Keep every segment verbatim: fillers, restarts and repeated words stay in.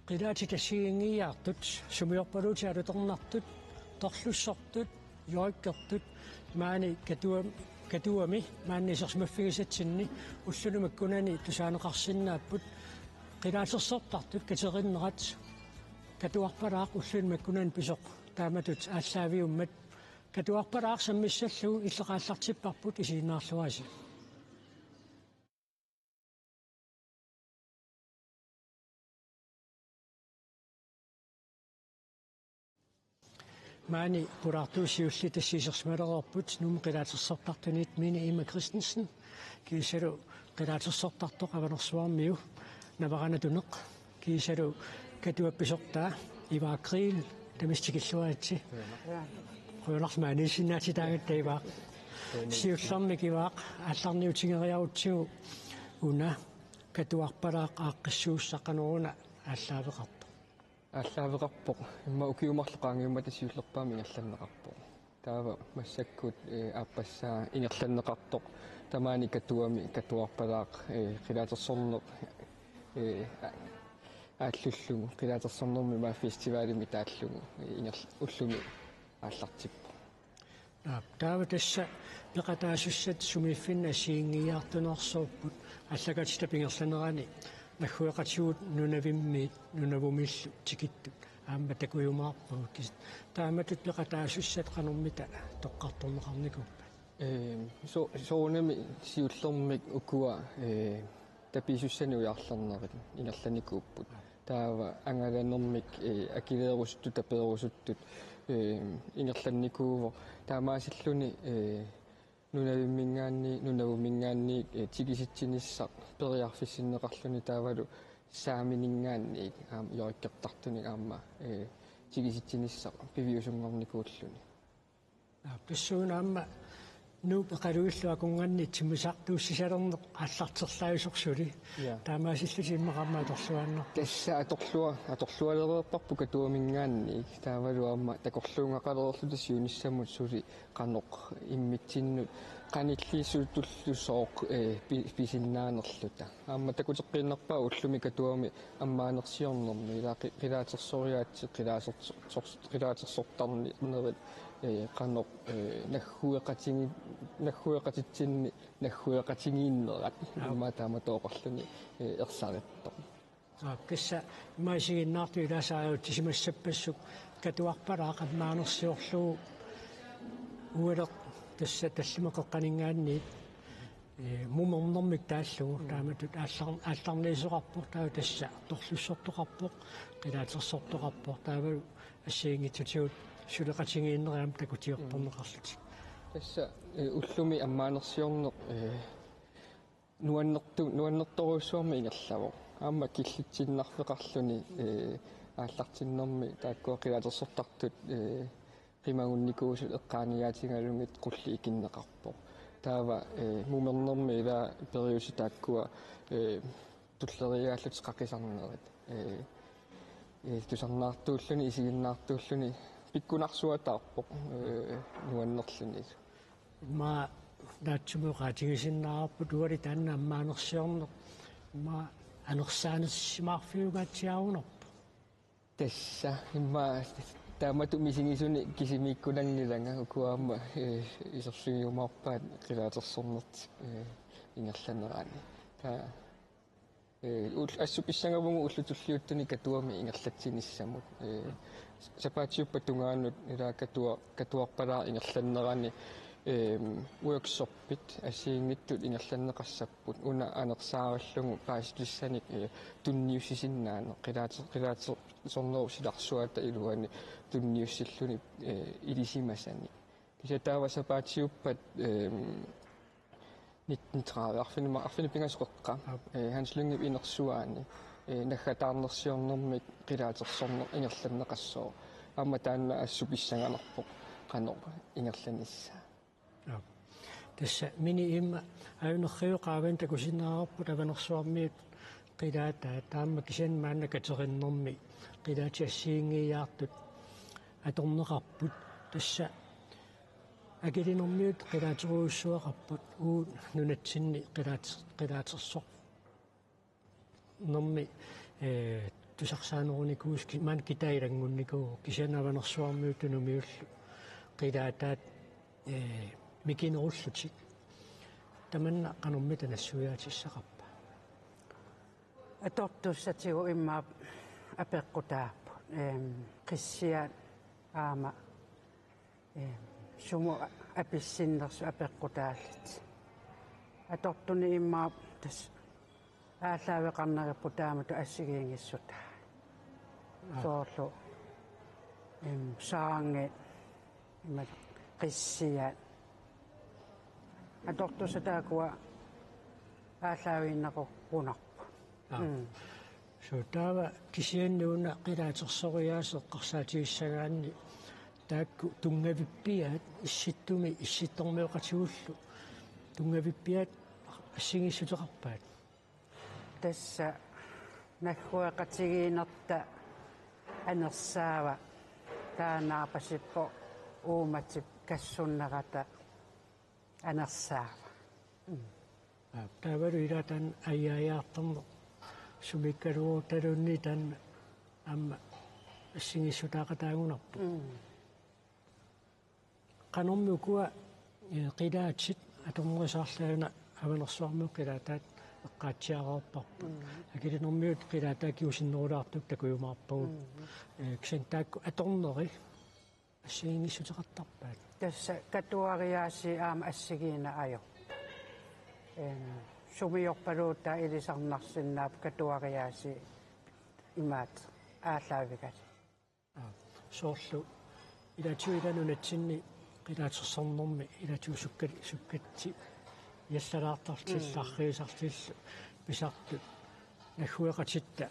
Qilaatit assigiinngiiaartut, sumiorpaluutit alutornartut, torlussortut, joikkertut, maani Katua-, Katuami, maani isersimaffigisatsinni, ulluni makkunani tusaaneqarsinnaapput, qilaatersortartut katerinnerat, Katuarpalaaq ulluni makkunani pisoq, taamatut aallaaviummat, Katuarpalaaq sammissallugu illeqaallartipparput isiginnaarluarisi. Maani pulaartuut siulliit tassa isersimalereerput Nuummi qilaatersortartunit Mini Emma Christensen, kiisalu qilaatersortartoq Avanersuarmiu Navarana Tuneq, kiisalu Katuap pisortaa Ivaaq Kriegel, tamassi tikilluaritsi. Qujanarlu maaniissinnaatitaagatta Ivaaq. Siullermik Ivaaq, aallarniutigeriarutsigu una Katuarpalaaq aaqqissuussaq qanoruna aallaaveqartoq? Aallaaveqarpoq. Immaqa ukiut marluk qaangiummata siullerpaamik ingerlanneqarpoq. Taava massakkut, eh, aappassaa ingerlanneqartoq. Tamaani Katuami Katuarpalaaq, eh, qilaatersorneq, eh, a-, aallullugu. Qilaatersornermi maani festivalimi taallugu, eh, ingerl-, ullumi aallartippoq. Aap, taava tassa peqataasussat sumiiffinni assigiinngiiaartunersuupput, allakaatitap ingerlanerani naggueqatigut Nunavimmiit Nunavumillu tikittut aamma takujumaarpagut, kis-, taamatut peqataasussat qanormita toqqartorneqarnikuuppat? Ehm, so-, soorunami siullermik ukua, eh, tapiissusanik ujarlernerit ingerlanikuupput. Taava angalanermik, eh, akileerusuttut, tapeerusuttut, eh, ingerlannikuuvoq. Taamaasilluni, eh, Nunavimminngaanniit, Nunavuminngaanniit, eh, tikisitsinissaq periarfissinneqarluni taavalu saamininngaanniit aamma joikkertartunik aamma, eh, tikisitsinissaq piviusunngornikuulluni. Aap, tassuuna aamma Nuup Eqaluillu akornanni timmisartuussisalerneq aallarterlaajusoq suli. Ja. Taamaasillutit immaqa aamma atorluaannarpit? Tassa atorlua-, atorlualereerparput Katuaminngaanniit. Taavalu aamma takorluugaqalereerluta siunissamut suli qanoq immitsinnut qanilliisutullusooq, eh, pi-, pisinnaanerluta. Aamma takuteqqiinnarpaa ullumi Katuami ammaanersiornermi, ilaa qi-, qilaatersoriaatsit, qilaaterso-, sors-, qilaatersortarnerit, eh, qanoq, eh, naggueqatigi-, naggueqatitsinni, naggueqatigiinnerat, aap, immaqa taamatut oqarluni, eh, ersarittoq. Aap, tassa ima isiginnaartut ilaasaarutsisimassappassuk Katuarpalaaq ammaanersiorlugu ualeq tassa tallimat qeqqaninngaanniit, eh, mumernermik taallugu, mm, taamatut aallar-, aallarniisoqarpoq, taava tassa torlussortoqarpoq, qilaatersortoqarpoq, taavalu assigiinngitsutigut suleqatigiinnerit aamma takutiortorneqarlutik. Mm. Tassa, eh, ullumi ammaanersiorneq, eh, nuannertu-, nuannertorujussuarmik ingerlavoq. Aamma killitsinnarfeqarluni, eh, aallartinnermi taakkua qilaatersortartut, eh, qimagunnikuusut eqqaaniaatigalugit qulleq ikinneqarpoq. Taava, eh, mumernermi ilaa periuseq taakkua, eh, tulleriiaallutik qaqisarnerit. Eh, eh, tusarnaartuulluni, isiginnaartuulluni pikkunarsuataarpoq, eh, nuannerluni. Immaqa naatsumik oqaatigisinnaavarput uali taanna ammaanersiorneq. Immaqa anersaanersimaarfiugaatsiarunarpoq. Tassa, immaqa taamatut misigisunik kisimiikkunanngilanga, ukua aamma, eh, iserfigiumaarpaat qilaatersornertik, eh, ingerlanerani. Taa-, eh, ul-, assut pissangavunga ullut tulliuttuni Katuami ingerlatsinissamut. Eh, sapaatiuppat tungaanut ilaa Katua-, Katuarpalaaq ingerlannerani, eh, workshoppit assigiinngitsut ingerlanneqassapput. Una anersaarallugu paasitissanik, eh, tunniussisinnaaneq, qilaate-, qilaatersornerup silarsuata iluani tunniussilluni, eh, ilisimasanik. Kisianni taava sapaatiuppat, eh, nitten tredive arfineq-, arfineq-pingasut qeqqa, aap, eh, Hans Lyngep inersuaani, eh, naggataarnersiornermik qilaatersorneq ingerlanneqassooq. Aamma taanna assut pissanganarpoq qanoq ingerlanissaa. Aap. Tassa Mini Emma, ajunnerhiup qaavanut takusinnaavarput Avanersuarmiut qilaataat, taava aamma kisianni maanna katerinnermi qilaatit assigiinngiiaartut atorneqarput. Tassa Akilinermiut qilaaterujussuaqarput, uagut nunatsinni qilaat-, qilaatersornermi, eh, Tusarsaanerunikuusoq ki-, maani kitaa ilanngunnikuuvoq, kisianni Avanersuarmiut Tunumiullu qilaataat, ee, mikinerullutik. Tamanna qanormita nassuiaatissaqarpa? Atortussatigut immaqa apeqqutaapput. Eem, qissiaat aamma, eem, sumut apissinnersut apeqqutaallutik. Atortunik immaqa tassa aallaaveqarnerput taamatut assigiinngissutaat. Aa. Soorlu, eem, saangit, imaluunniit qissiaat. Atortussat taakkua aallaavigineqarunarput. Aa. Mm. Suu, taava kisianni una qilaatersoriaaseq eqqarsaatigissagaanni taakku tunngavippiaat, issittumi issittormioqatigullu tunngavippiaat assigiissuteqarpaat? Tassa naggueqatigiinnerata anersaava, taanna aapasippoq uummatip kassunnerata anersaava. Mm. Aa, taavalu ilaa taanna aajaajaartarneq sumiikkaluarutaluunniit taanna aamma assigiissutaaqataagunarpoq. Mm. Qanormi ukua, ee, qilaatit atornerusaarlugit una Avanersuarmiut qilaataat eqqaatsiareerparput. Mm. Akilinermiut qilaataat kingusinnerulaartut takujumaarpagut. Mm. Ee, kisianni taakku atorneri assigiinngissuteqartarpaat? Tassa katuariaasiit aamma assigiinneq ajorput. Eem, sumiorpaluutaa ilisarnarsinnaapput katuariaasiit imaattoq aallaavigalugit. Aa, soorlu ilaatigut ila nunatsinni qilaatersornermi ilaatigut sukkat-, sukkatsiallalaartarlutillu, mm, arriisarlutillu pisartut naggueqatitta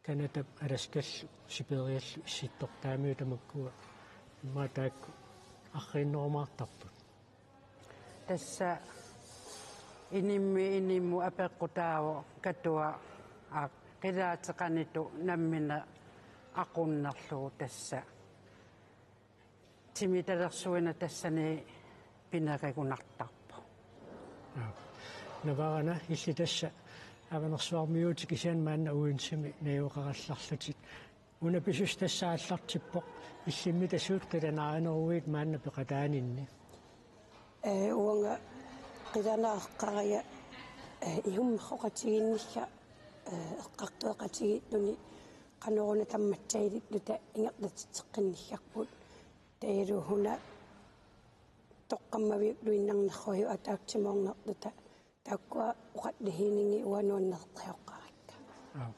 Canadap Alaskallu Sibiriallu issittortaamiut tamakkua immaqa taakku arriinnerumaartarput. Tassa inimmi inimmut apeqqutaavoq katua-, aa, qilaateqanitut nammineq aqunnerlugu tassa. Timitalersuineq tassani pineqagunartarpoq. Aa. Navarana illit tassa Avanersuarmiuutit kisianni maanna uinsimi najugaqarallarlutit. Una pisussaq tassa aallartippoq, illimmi tassa qilanaarineruit maanna peqataaninni? Ee, uanga qilanaaqqaria, ee, ihummersoqatigiinnissaa, ee, eqqartueqatigiilluni qanoruna tammatsaaliilluta ingerlatitseqqinnissapput. Taavalu una toqqammaviup luinnarnersuaq ataatsimoornerluta. Taakkua oqallisiginikkit uanga nuannersoqqarakku. Aa.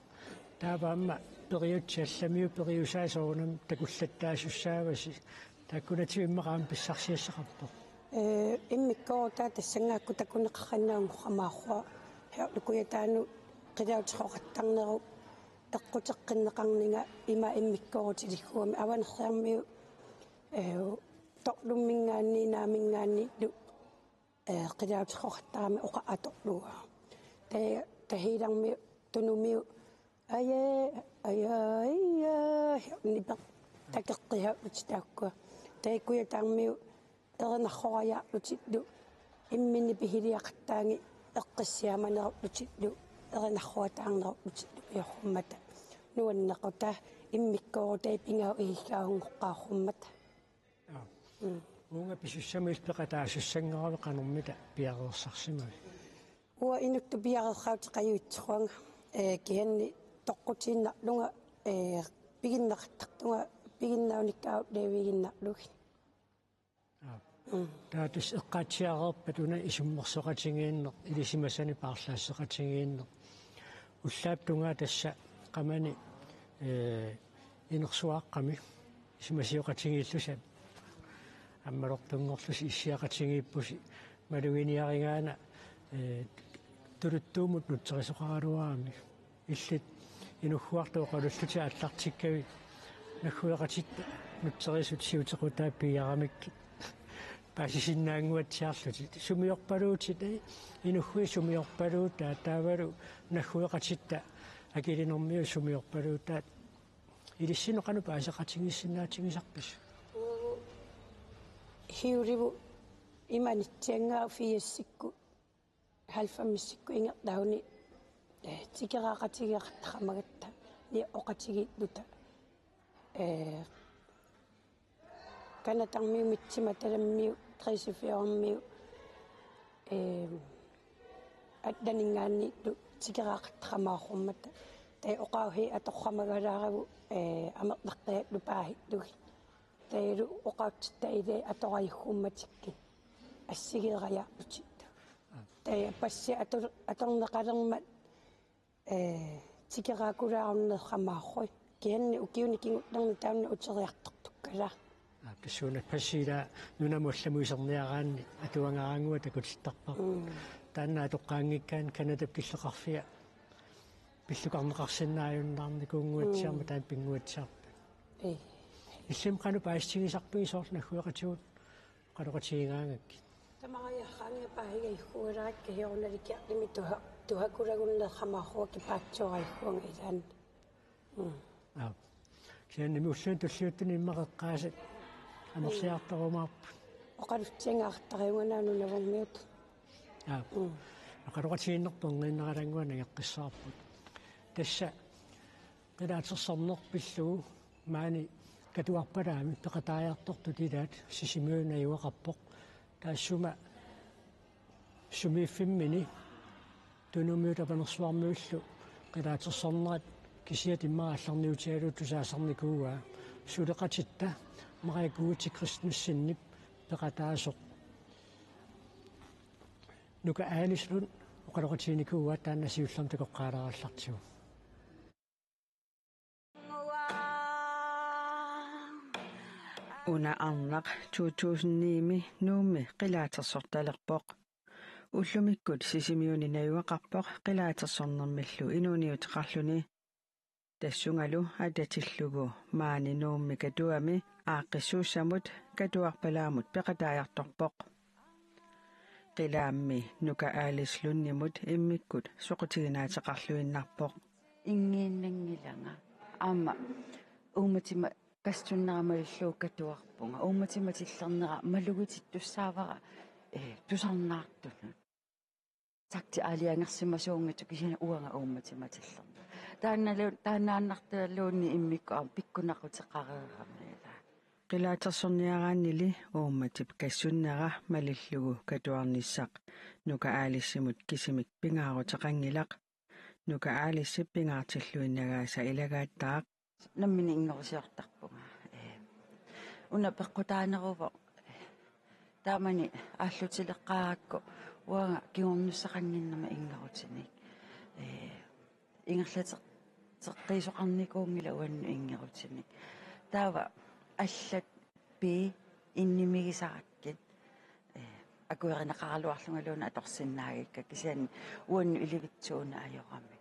Taava aamma periutsit allamiut periusaat soorunami takullattaasussaavasi. Taakkunatigut immaqa aamma pissarsiassaqarpoq. Ee, immikkoorutaa tassanngaakku takuneqarsinnaanngorsimaarpara. Heerlukujataanut qilaateqoqattarnerup eqquteqqinneqarninga ima immikkoorutilikkuugami Avanersuarmiut, ee, Torlumminngaanniit Naamminngaanniillu ee, qilaateqoqattarami oqaatigalugu. Tassa Tahiilarmiut Tunumiut aja, aja, aja, nipeq takeqqisaarlutik taakkua. Taava Kujataarmiut erinarsorajaarlutillu imminni pigiliaqattaarlugit eqqissiamanerullutillu erinarsoataarnerullutillu ajorsimammata. Nuanneqaaq immikkoorutai pingajuat igissaanngoqqaarsimammata. Aa. Mm. Uunga pisussamik peqataasussanngoravit qanormita piareersarsimavit? Uanga inuttut piareersaarutit qajutsersuanga, ee, kisianni toqqutiinnarlunga, ee, piginneqartartunga, piginnaanikkaarlunga leviginnarlugit. Aa. Mm. Taava tassa eqqaatsiareerpat una isummersoqatigiinneq, ilisimasanik paarlaasseqatigiinneq. Ullaap tungaa tassa qamani, ee, inersuaqqami isumasioqatigiillusi ammalortunngorlusi issiaqatigiippusi maluginiarigaanni, ee, tuluttuumut nutserisoqaraluarami. Illit inugguartut oqalullutit aallartikkavit naggueqatitta nutserisut siutequtaat piiaramikkit paasisinnaannguatsiarlutit. Sumiorpaluutit, ee, inugguit sumiorpaluutaat taavalu naggueqatitta Akilinermiut sumiorpaluutaat. Ilissinnut qanoq paaseqatigiissinnaatigisarpisi? Uu, hiulivu imanitsianngaa fiassikkut halvfemsikkut ingerlaannaq, ee, tikeraaqatigeeqattaramagatta. ni oqatigiilluta. Ee, Canadarmiut, Missimatalamiut, Treogfyrremiut, ee, Atlantiminngaanniillu tikeraaqattaqarmaarrummata. Taava oqaavit atorramagalaaragut, ee, amerlaqqiallu paasillugit. Taavalu oqaatsitta ilaat atorajummatikkit assigeerajaarlutit. Taava passi ator-, atorneqalermat, ee, tikeraakulaarunneqarmaarput. Kisianni ukiuni kingullerni taanna uteriartortukkaluarpoq. Aa, tassuuna passi ilaa nunamut allamut iserniaraanni atuagaraannguaq takutittarpara. Mm. Taanna atoqqaanngikkaanni Canadap killeqarfia pillukarneqarsinnaajunnaarnikuunnguatsiarmat. Mm. Taanna pinnguatsiarpoq. Ee. Illimmi qanoq paasissutigisarpiuk soorlu naggueqatigut oqaloqatigigaangakkit? Tamariarraanngippaat igajukkuulaakka hiorunalikiarlimi tuha-, tuhakulagunneqarmaarpakka paatsoorajukkuanga ilaanni. Mm. Aa. Kisianni ulluni tulliuttuni immaqa eqqaasat amerliartorumaarput. Oqalutsiaqqaartariungana Nunavummiut. Aa. Mm. Oqaloqatigiinnarpoq ingerlaannaralannguaq nangeqqissaarput. Tassa qilaatersorneq pillugu maani Katuarpalaami peqataajartortut ilaat Sisimiuni najugaqarpoq. Taassuma sumiiffimmini Tunumiut Avanersuarmiullu qilaatersornerat kisiat immaqa aallarniutigalugu tusaasarnikuuaa. Suleqatitta Maria Guuti Christensenip peqataasoq Nuka Aalislund oqaloqatiginikuuaa, taanna siullermik takoqqaalaarallartigu. Una arnaq to tusind ni-mi Nuummi qilaatersortalerpoq. Ullumikkut Sisimiuni najugaqarpoq qilaatersornermillu inuuniuteqarluni. Tassungalu atatillugu maani Nuummi Katuami aaqqissuussamut Katuarpalaamut peqataajartorpoq. Qilaammi Nuka Aalislundimut immikkut soqutiginaateqarluinnarpoq. Inngiinnanngilanga. Aamma uummatima kassunnera malillugu katuarpunga. Uummatima tillernera malugitittussaavara, ee, tusarnaartunut. Takti aalajangersimasuunngitsoq kisianni uanga uummatima tillernera. Taannalu-, taannaannartaraluunniit immikkut aamma pikkunaquteqareerami ilaa. Qilaatersorniaraannili uummatip kassunnera malillugu katuarnissaq Nuka Aalisup kisimik pingaaruteqanngilaq. Nuka Aalisup pingaartilluinnagaasa ilagaattaaq. Nammineq inngerusiortarpunga. Ee. Una peqqutaaneruvoq. Taamani aallutileqqaarakku uanga kingornussaqannginnama inngerutinik. Ee. Ingerlateq-, teqqiisoqarnikuunngilaq uannut inngerutinik. Taava allat pii innimigisarakkit. Ee, akuerineqaraluarlungaluunniit atorsinnaagikka kisianni uannut ilivitsuuneq ajorami.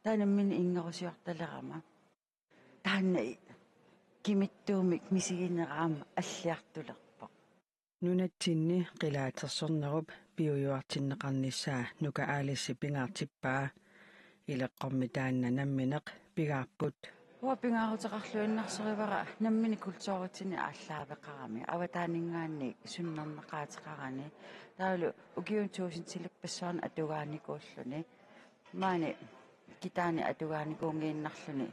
Taanna nammineq inngerusiortalerama. Taanna i-, kimittuumik misiginera aamma alliartulerpoq. Nunatsinni qilaatersornerup piujuartinneqarnissaa Nuka Aalisup pingaartippaa. Ileqqormi taanna nammineq pigaarput. Uanga pingaaruteqarluinnarsorivara nammineq kulturitsinnik aallaaveqarami, avataaninngaanniit sunnerneqaateqarani. Taavalu ukiuni tuusintilippassarni atugaanikuulluni. Maani kitaani atugaanikuunngiinnarluni.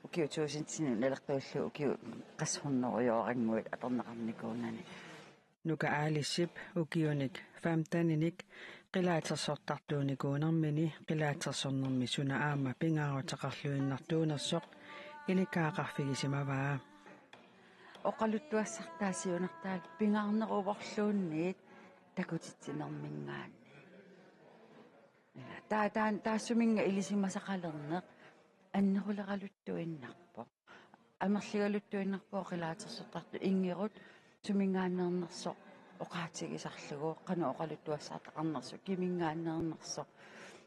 Ukiut tuusintinut naleqqiullugu ukiut qassinnerujoorannguit atorneqarnikuunani. Nuka Aalisup ukiunik femteninik qilaatersortartuunikuunermini qilaatersornermi suna aamma pingaaruteqarluinnartuunersoq ilikkagaqarfigisimavaa. Oqaluttuassartaa siunertaraluartoq pingaarneruvorluunniit takutitsinerminngaanniit. Taa-, taa-, taassuminnga ilisimasaqalerneq anneruleraluttuinnarpoq. Amerligaluttuinnarpoq qilaatersortartut inngerut suminngaanneernersoq oqaatigisarlugu, qanoq oqaluttuassartaqarnersoq, kiminngaanneernersoq.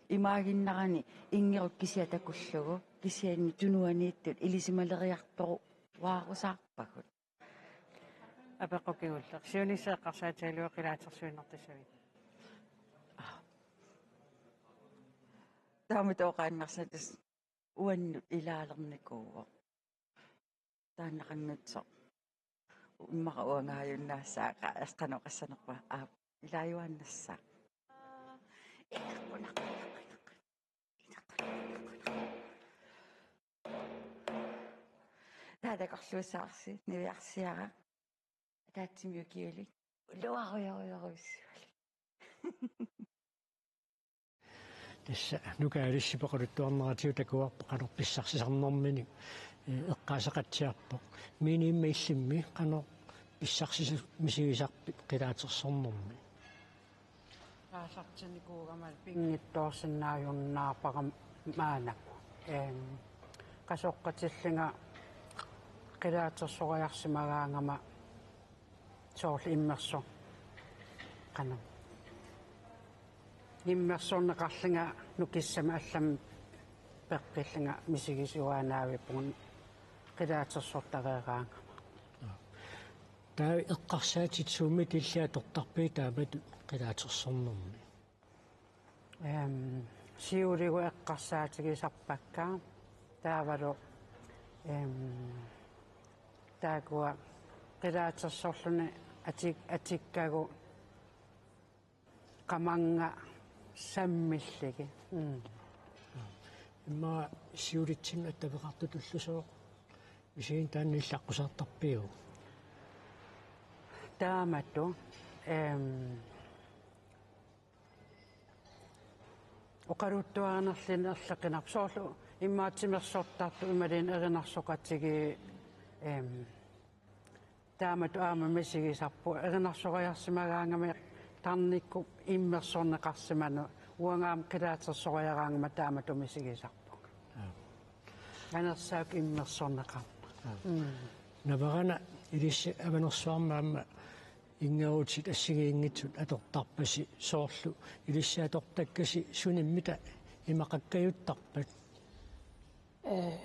Imaaginnarani inngerut kisiat takullugu, kisianni tunuaniittut ilisimaleriartoruaarusaarpagut. Apeqqut kingulleq. Siunissaq eqqarsaatigalugu qilaatersuinnartussavit? Aa. Taamatut oqaannarsinnaavutit uannut ilaalernikuuvoq. Taannaqanngitsoq. Immaqa uangaajunnaassaaq, qanoq oqassanerpunga, aa, ilaajuaannassaaq. Inaqqunaq, inaqqunaq, inaqqunaq, inaqqunaq. Takorluussavarsi niviarsiaraq. Ataatsimiukiulik. Uluarujorujorujussuulik. Tassa Nuka Alissi oqaluttuarneratigut takuarput qanoq pissarsisarnerminik, eh, eqqaasaqatsiarpoq. Miinimmi illimmi qanoq pissarsisut misigisarpit qilaatersornermi? Aallartinnikuugama pinngitsoorsinnaajunnaarpara maannakkut. Ehm, qasoqqatillunga qilaatersoriarsimagaangama soorlu immersoq. Qanoq. Immersorneqarlunga nukissamik allamik peqqillunga misigisuaannavippugut qilaatersortareeraangama. Taava eqqarsaatit suummita illit atortarpigit taamatut qilaatersornermi? Ehm, siuligut eqqarsaatigisarpakka taavalu, ehm, taakkua qilaatersorluni atik-, atikkagut qamannga sammillugit. Mm. Immaqa siulitsinnut attaveqartutullu sooq misigineq taanna illit aqqusaartarpiuk? Taamatut, ehm, oqaluttuarinerluni erliqinarpoq. Soorlu immaqa timersortartut imaluunniit erinarsoqatigiit, ehm, taamatut aamma misigisarput. Erinarsoriarsimagaangami tarnikkut immersorneqarsimanut. Uanga aamma qilaatersoriaraangama taamatut misigisarpunga. Aap. Anersaakkut immersorneqarmat. Aap. Mm. Navarana ilissi Avanersuarmi aamma inngerutit assigiinngitsut atortarpasi, soorlu ilissi atortakkasi sunimmita imaqakkajuttarpat? Ee,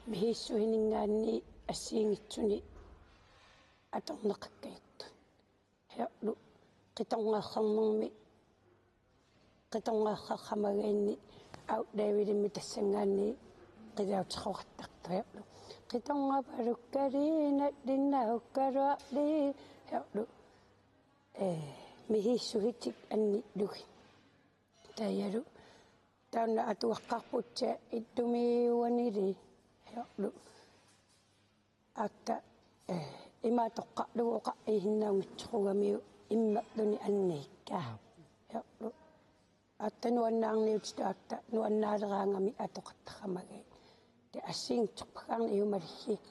mihigissuininngaanniit assigiinngitsuni atorneqakkajuttut. Heerlu qitornarnermi, qitornarnermagaanni afdeliulimmi tassanngaanniit qilaateqartartoq heerlu. Qitornarpalukkali nallinnarukkaluarli heerlu. Ee, mihigissuitik annillugit. Taakkulu taanna atuaqqarput illumiuanili heerlu. Atta, eh, imaattoqarlugu oqaatigisinnaanngitsorugamiuk immerluni anniikka. Aap. Heerlu. Atta nuannaarniutitut atta nuannaaleraangamik atoqattaramagit. Taava assigiinngitsorpakkaarneq iumaligit.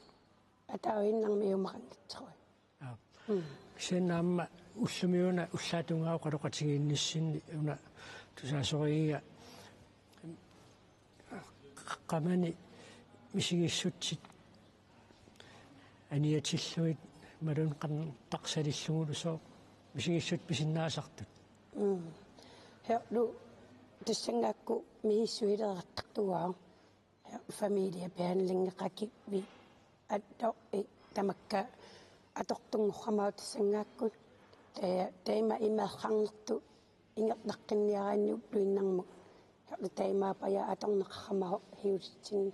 Ataaviinnarmik iumaqanngitsoruit. Aap. Mm. Kisianni aamma ullumiuna ullaap tungaa oqaloqatigiinnissinni una tusaasorigiga qamani misigissutsit aniatillugit imaluunniit qantarsalillugulu sooq misigissutsit pisinnaasartut? Mm. Heerlu tassanngaakku mihigissuileeqattaartugaat. Familiebehandlingi qakivvi attorlugit tamakku atortunngoqqammaartut tassanngaakku. Taava taama imeeqqarnertut ingerlaqqinniaraanni ulluinnarmut. Heerlu taamaappajaaq atorneqarama hiusitsinni.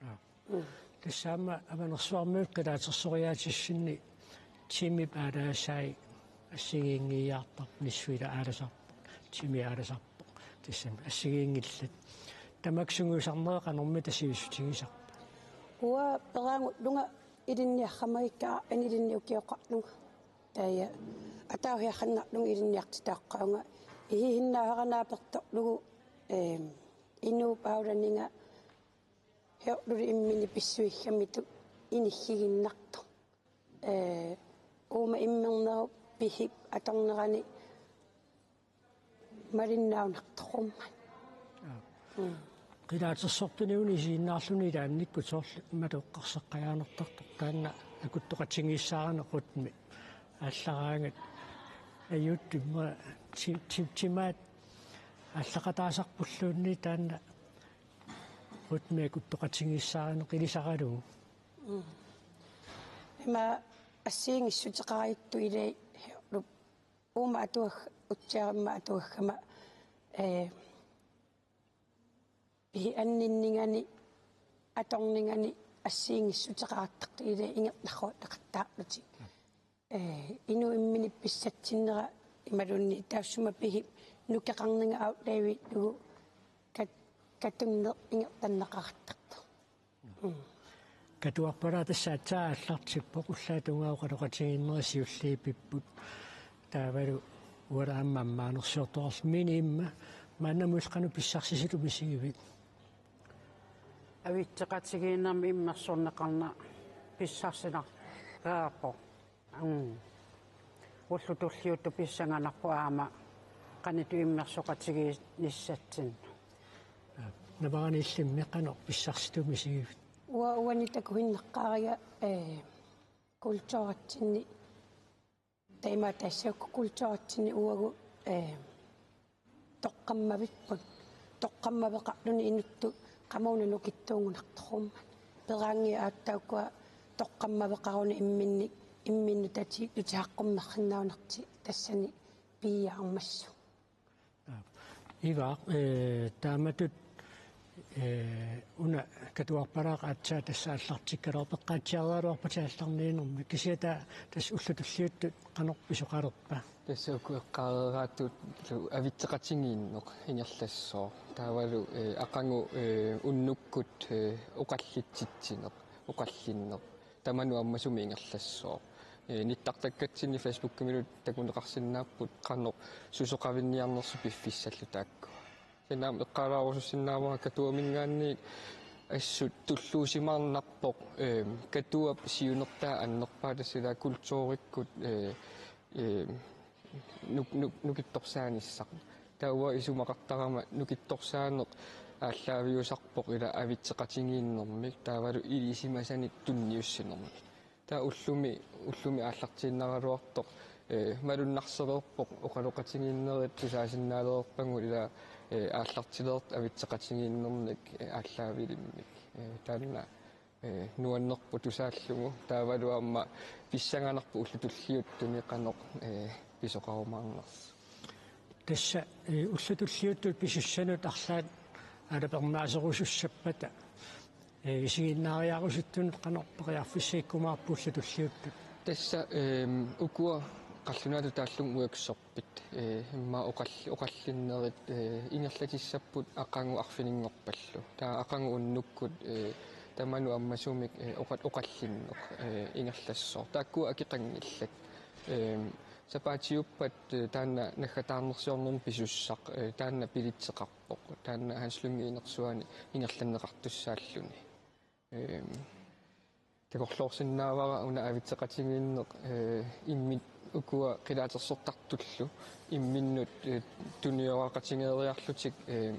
Aap. Mm. Tassa aamma Avanersuarmiut qilaatersoriaatissinni timip aalaasai assigiinngiiaartarpoq, nissuila aalasarpoq, timi aalasarpoq. Tassami assigiinngillat. Tamakku sungiusarnerat qanormita sivisutigisarpa? Uanga peqanngilanga ilinniarsimagakku anilinnik ukioqarlunga. Taava ataaviaqqannarlunga ilinniartitaaqqavunga. Ihisinnaasara naapertorlugu, eem, inuup aulaninga heerluli imminut pissuigamikku inigisinnartoq. Ee, uuma immernerup pihip atornerani malinnaanartorummat. Aap. Mm. Qilaatersortuni una isiginnaarluni ilaannikkut soorlu imatut eqqarsaqqajaanartartoq taanna akuttoqatigiissaarineq rytmi aallaraangat ajuuttumik ti-, ti-, timaat aallaqataasarpulluunniit taanna rytmi akuttoqatigiissaarineq ilisaralugu. Mm. Ima assigiinngissuteqartut ilaat heerlu uuma atuag-, utsiarama atuaggama, ee, pihip anninningani, atorningani assigiinngissuteqartartut ilaat ingerlaqqaarlutik. Ee, inuup imminut pissatsinnera imaluunniit taassuma pihip nukeqarninga afdeliullugu kat-, katunneq ingerlanneqartartoq. Mm. Katuarpalaaq tassa aatsaat aallartippoq, ullaap tungaa oqaloqatigiinnerit siulliit pipput. Taavalu uanga aamma ammaanersiortoqarluni imma, maannamut qanoq pissarsisitut misigivit? Avitseqatigiinnermi immersorneqarnera pissarsinarpoq. Mm. Ullut tulliuttut pissanganarpoq aamma qanoq immersoqatigiinnissatsinnut. Navarani illimmi qanoq pissarsitut misigivit? Uanga uani takusinnaqqaariga, eh, kulturitsinni, taama tassa uku kulturitsinni uagut, eh, toqqammavipput, toqqammaveqarluni inuttut qamuuna nukittuugunartorummat. Peraanni aatsaat ukua toqqammaveqaruni imminni, imminnut tati-, tutisaqqummersinnaanertik tassani piiarmassuk. Ivaaq, eh, taamatut, eh, una Katuarpalaaq aatsaat tassa aallartikkaluarpoq, eqqaatsiaraluarpat aallarniinermi. Kisianni taava tassa ullut tulliuttut qanoq pisoqalerpa? Tassa uku eqqaareeraatut avitseqatigiinneq ingerlassooq. Taavalu, eh, aqagu, eh, unnukkut, eh, oqallitsitsineq, oqallinneq. Tamanut ammasumik ingerlassooq. Eh, nittartakkatsinni Facebookimilu takuneqarsinnaapput qanoq susoqavinniarnersut piffissallu taakku. Kisianni aamma eqqaalaarusussinnaavara Katuaminngaanniit assut tulluusimaarnarpoq, eh, Katuap siunertaa annerpaaq tassa ilaa kulturikkut, eh, eh, nuk-, nuk-, nukittorsaanissaq. Taava isumaqartarama nukittorsaaneq aallaaviusarpoq ilaa avitseqatigiinnermik taavalu ilisimasanik tunniussinermik. Taava ullumi, ullumi aallartiinnaraluartoq, eh, malunnarsereerpoq oqaloqatigiinnerit tusaasinnaalerpagut ilaa, eh, aallartilertut avitseqatigiinnernik, eh, aallaavilimmik. Eh, taanna, eh, nuannerpoq tusaallugu. Taavalu aamma pissanganarpoq ullut tulliuttuni qanoq, eh, pisoqarumaarnersoq. Tassa, eh, ullut tulliuttut pisussanut arlaat alapernaaserusussappata, eh, isiginnaariarusuttunut qanoq periarfissaikkumaarpa ullut tulliuttut? Tassa, ehm, ukua qallunaatut taallugu workshopit, eh, immaqa oqall-, oqallinnerit, eh, ingerlatissapput aqagu arfininngorpallu. Taava aqagu unnukkut, eh, tamanut ammasumik, eh, oqa-, oqallinneq, eh, ingerlassooq. Taakkua akeqanngillat. Ehm, sapaatiuppat, eh, taanna naggataarnersiornermut pisussaq, eh, taanna bilitseqarpoq. Taanna Hans Lyngep inersuani ingerlanneqartussaalluni. Ehm, takorloorsinnaavara una avitseqatigiinneq, eh, imminnut ukua qilaatersortartullu, imminnut, eh, tunioraqatigeeriarlutik, eh,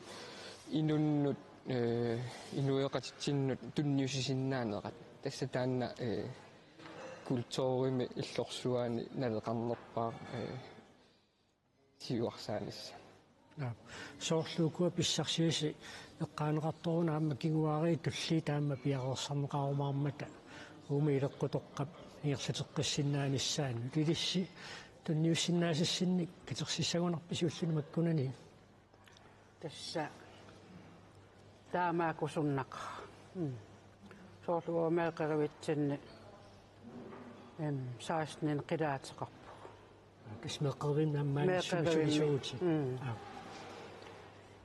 inunnut, eh, inuiaqatitsinnut tunniussisinnaanerat. Tassa taanna, eh, kulturimi illorsuani naleqarnerpaaq, eh, siuarsaanissaq. Aap. Soorlu ukua pissarsiasi eqqaaneqartoruna aamma kinguaariit tulliit taama piareersarneqarumaarmata uuma ileqqutoqqap ingerlateqqissinnaanissaanut. Ilissi tunniussinnaasassinnik katersissagunarpisi ulluni makkunani? Tassa taamaakkusunnaqaaq. Mm. Soorlu uanga meeqqerivitsinni, em, seksten qilaateqarpugut. Tassa meeqqerivimmi aamma maani meeqqerivimmi sulisuuti. Mm. Aap.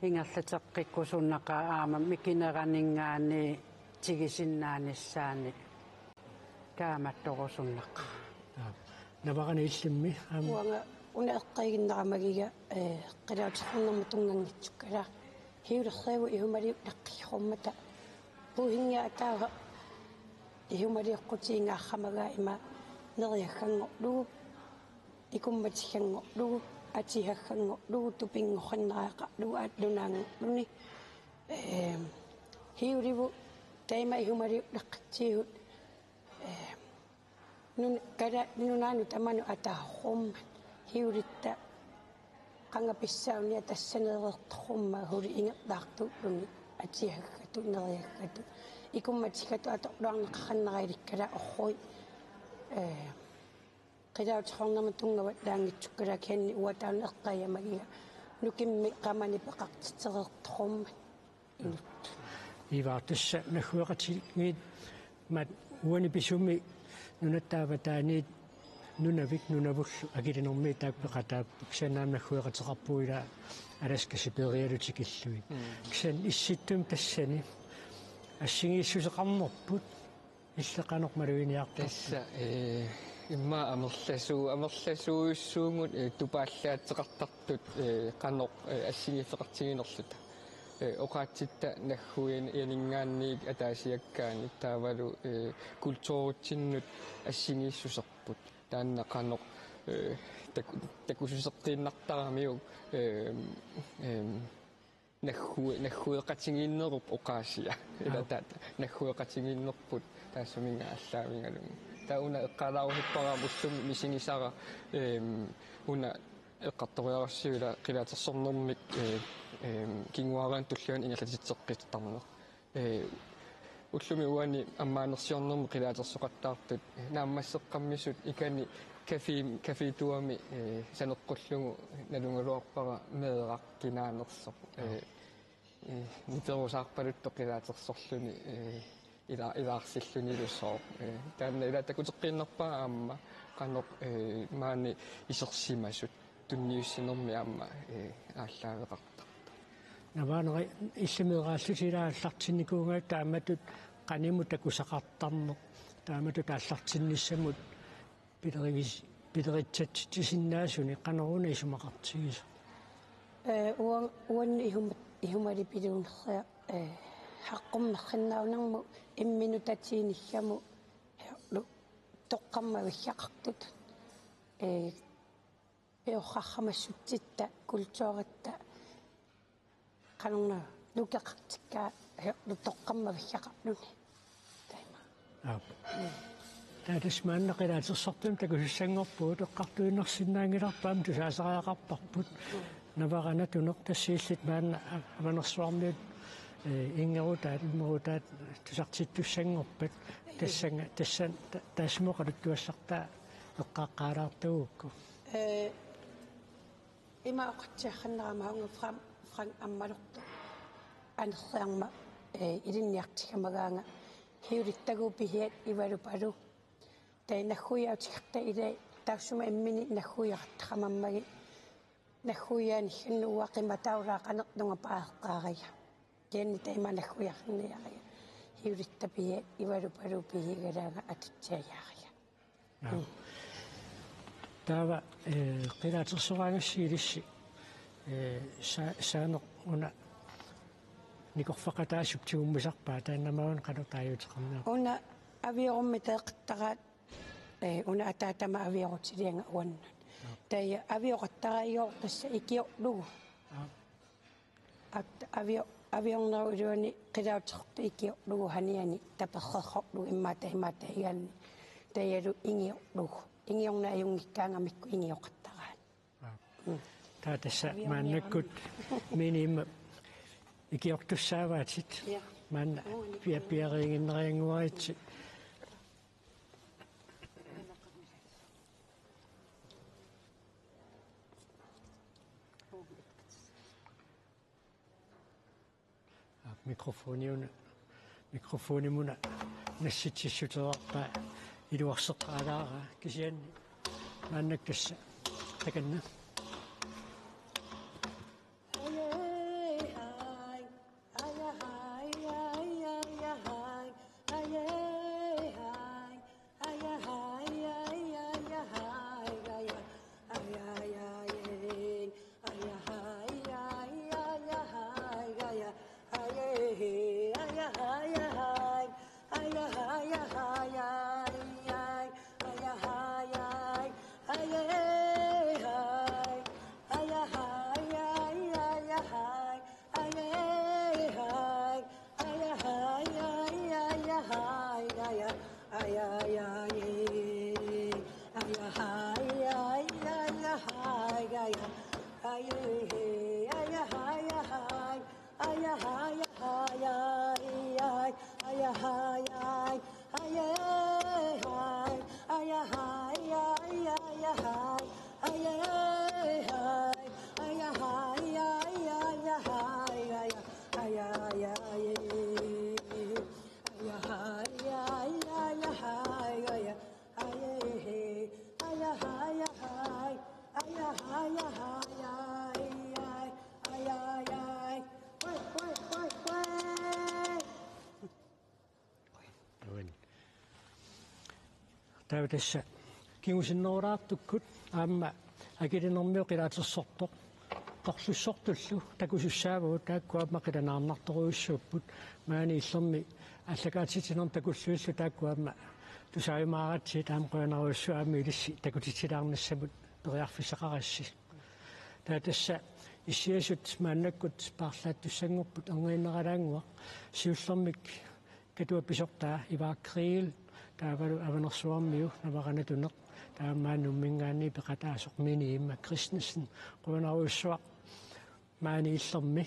Ingerlateqqikkusunnaqaaq aamma mikineraninngaanniit tigusinnaanissaannik. Taamattorusunnaqaaq. Aap. Navarani illimmi aamma. Uanga una eqqiiginnaramagiga, eh, qilaatersornermut tunnganngitsukka ilaa. Hiulerriagut ihumaliunnaqqiummata. Puuhingia ataava ihumaliuqqutiingaaramagaa ima neriagganngorlugu, ikummatigganngorlugu, atiagganngorlugu, tupinngoqqinnariaqarlugu allunaanngorluni. Eh, hiuligut taama ihumaliunnaqqitsigut, eh, nun-, kala-, nunaannut tamanut ataarummat hiulitta qanga pissaunniat tassaneereertorummat huli ingerlaartuulluni atiaggatut neriaggatut ikummatiggatut atorluarneqaqannera ilikkalaarlugit, eh, qilaatersornermut tunngavallaanngitsukka ilaa kisianni uanga taanna eqqaamagiga nukimmi qamani peqartitsereertorummat. Ivaaq, tassa naggueqatigiit maani uani pisumi nunatta avataaniit Nunavik Nunavullu akilinermiit taakku peqataapput, kisianni aamma naggueqateqarpugut ilaa Alaska Sibirialu tikillugit. Mm. Kisianni Issittumi tassani assigiissuseqarnerput Illit qanoq maluginiartarpit? Tassa, eh, immaqa amerlasuu-, amerlasuujussuugut, eh, tupaallaateqartartut, eh, qanoq, eh, assigiiffeqartiginerluta. Eh, oqaatsitta nagguianinngaanniit ataasiakkaanni taavalu, eh, kulturitsinnut assigiissuserput. Taanna qanoq, eh, taku-, takususeqqiinnartaramiuk, eh, eh, naggu-, naggueqatigiinnerup oqaasia. Ila Aap. Taata, naggueqatigiinnerput taassuminnga aallaavigalugu. Taava una eqqaalaarusuppara ullumi misigisara, ehm, una eqqartoriarassi ila qilaatersornermik, eh, ehm, kinguaariinut tullianut ingerlatitseqqittarneq. Eh, ullumi uani ammaanersiornermi qilaatersoqattaartut naammasseqqammisut ikani café, cafétuami, eh, saneqqullugu nalugaluarpara meeraq kinaanersoq. Eh, eh, niperusaarpaluttoq qilaatersorluni, eh, ila-, ilaarsillunilu sooq. Eh, taanna ila takuteqqiinnarpaa aamma qanoq, eh, maani isersimasut tunniussinermi aamma, eh, aallaaveqartartoq. Navaaneri illit meeraallutit ila aallartinnikuugatta taamatut qanimut takusaqartarneq, taamatut aallartinnissamut pilerigis-, pileritsatsitsisinnaasunik qanoruna isumaqartigisoq? Eh, uan-, uannut ihum-, ihumalipiluunnerria, eh, saqqummersinnaanermut imminut tatiinillamut, eh, lu-, toqqammavissaqartut. Eh, peorarsimassutsitta, kulturitta, qanorna nukeqartikkaa, eh, toqqammavissaqarluni. Taima. Aap. Taava tassa maanna qilaatersortumik takusussanngorpugut, eqqartuinnarsinnaanngilarput aamma tusaasariaqarparput. Navara Natuneq, tassa illit maanna Avanersuarmiut, eh, inngerutaat, immerutaat tusartittussanngorpat. Tassanga, tassan, ta-, taassuma oqaluttuassartaa eqqaaqqaalaartagukku. Eh, ima oqatsiarsinnarama unga Frank, Frank Ammalortoq anersiarma, eh, ilinniartigamagaanga hiulittagut pisiat ivalupalu. Taava nagguiaatigerta ilai taassuma imminut nagguiaqattaqamammagit. Nagguiaaninngaanniit uanga qimataulaa qanertunga paaqqaariga. Kisianni taima nagguiarniariga. Hiulittagut pisiat ivalupalu pisigalaanga atutsiajaariga. Aap. Taava, eh, qilaatersoraangassi ilissi, eh, sa-, saaneq una nikorfaqataasup tigummisarpaa, taanna maani qanoq taaguuteqarnerpa? Una aviorummik taeqattaraat, eh, una ataatama aviorutilianga uannut. Aap. Taava avioqattaraat igoortassa ikiorlugu. Aap. At-, avio-, aviornerup iluani qilaatersortut ikiorlugu saniani tapersersorlugu immaqa taima taigani. Taavalu ingiorlugu. Ingiorneq ajunngikkaangamikku ingioqattaraat. Aap. Mm. Taava tassa Avioqarniarami. Maannakkut miniima ikiortussaavaatit. Ja. Maanna Uani. Pia-, piariiginnariannguaritsi. Aap, mikrofoniuna, mikrofonimuna nassitsissuteqarpaa iluarseqqaalaarpaa kisianni maannakkut tassa takanna. Taava tassa kingusinnerulaartukkut aamma akilinermiut qilaatersortoq torlussortullu takusussaavagut, taakku aamma qilanaarnartorujussuupput. Maani Illermi aallakaatitsinermut takullutillu taakku aamma tusaajumaaratsigu, aamma qujanarujussuaq aamma ilissi takutitsilaarnissamut periarfissaqarassi. Taava tassa issiasut maannakkut paarlaattussanngorput, erniinneralaannguaq siullermik Katuap pisortaa Ivaak Kriegel, taavalu Avanersuarmiu Navaraq Natuneq, taava maani Nuumminngaanniit peqataasoq Mini Imma Christensen. Qujanarujussuaq maani Illermi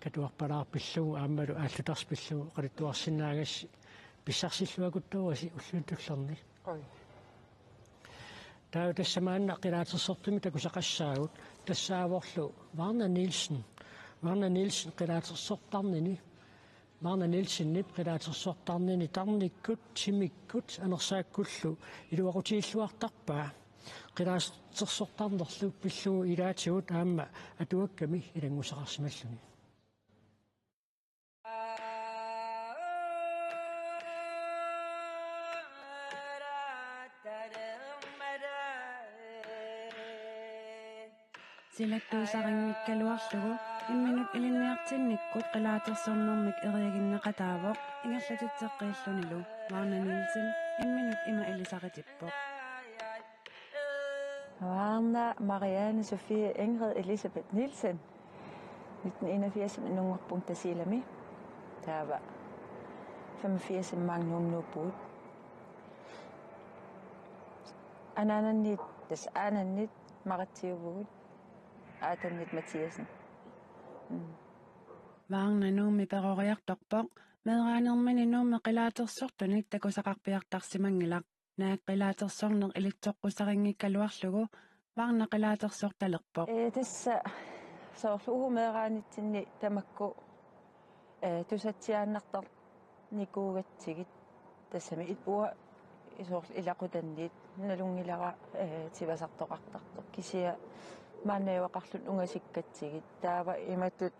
katuarpalaarpillugu aammalu aallutarpillugu oqaluttuarsinnaagassi, pissarsilluakuttoorissi ulluni tullerni. Oj. Taava tassa maanna qilaatersortumik takusaqassaagut, tassaavorlu Varna Nielsen. Varna Nielsen qilaatersortarnini, Varna Nielsenip qilaatersortarnini tarnikkut, timikkut anersaakkullu iluaqutigilluartarpaa. Qilaatersortarnerlu pillugu ilaatigut aamma atuakkami ilanngusaqarsimalluni. Silattuusarinngikkaluarlugu imminut ilinniartinnikkut qilaatersornermik eriaginneqataavoq ingerlatitseqqiillunilu. Varna Nielsen imminut ima ilisaritippoq. Varna Marianne Sofie Ingrid Elisabeth Nielsen. Nitten enogfirs nunngorpunga Tasiilami. Taava femogfirs maanga Nuummi nuuppugut. Anaanannit, tassa aanannit Maratsiuvugut, aatannit Mathiassen. Mm. Varna Nuummi peroriartorpoq, meeraanermini Nuummi qilaatersortunik takusaqarpiartarsimanngilaq. Naak qilaatersorneq ilitsoqqusarinngikkaluarlugu Varna qilaatersortalerpoq. Ee, tassa soorlu uagut meeraanitsinni tamakku, ee, tusatsiaannartarnikuugatsigit, tassami it-, uanga soorlu ilaqutannit nalunngilara, ee, tivasartoqartartoq, kisianni maani najugaqarluni ungasikkatsigit, taava imatut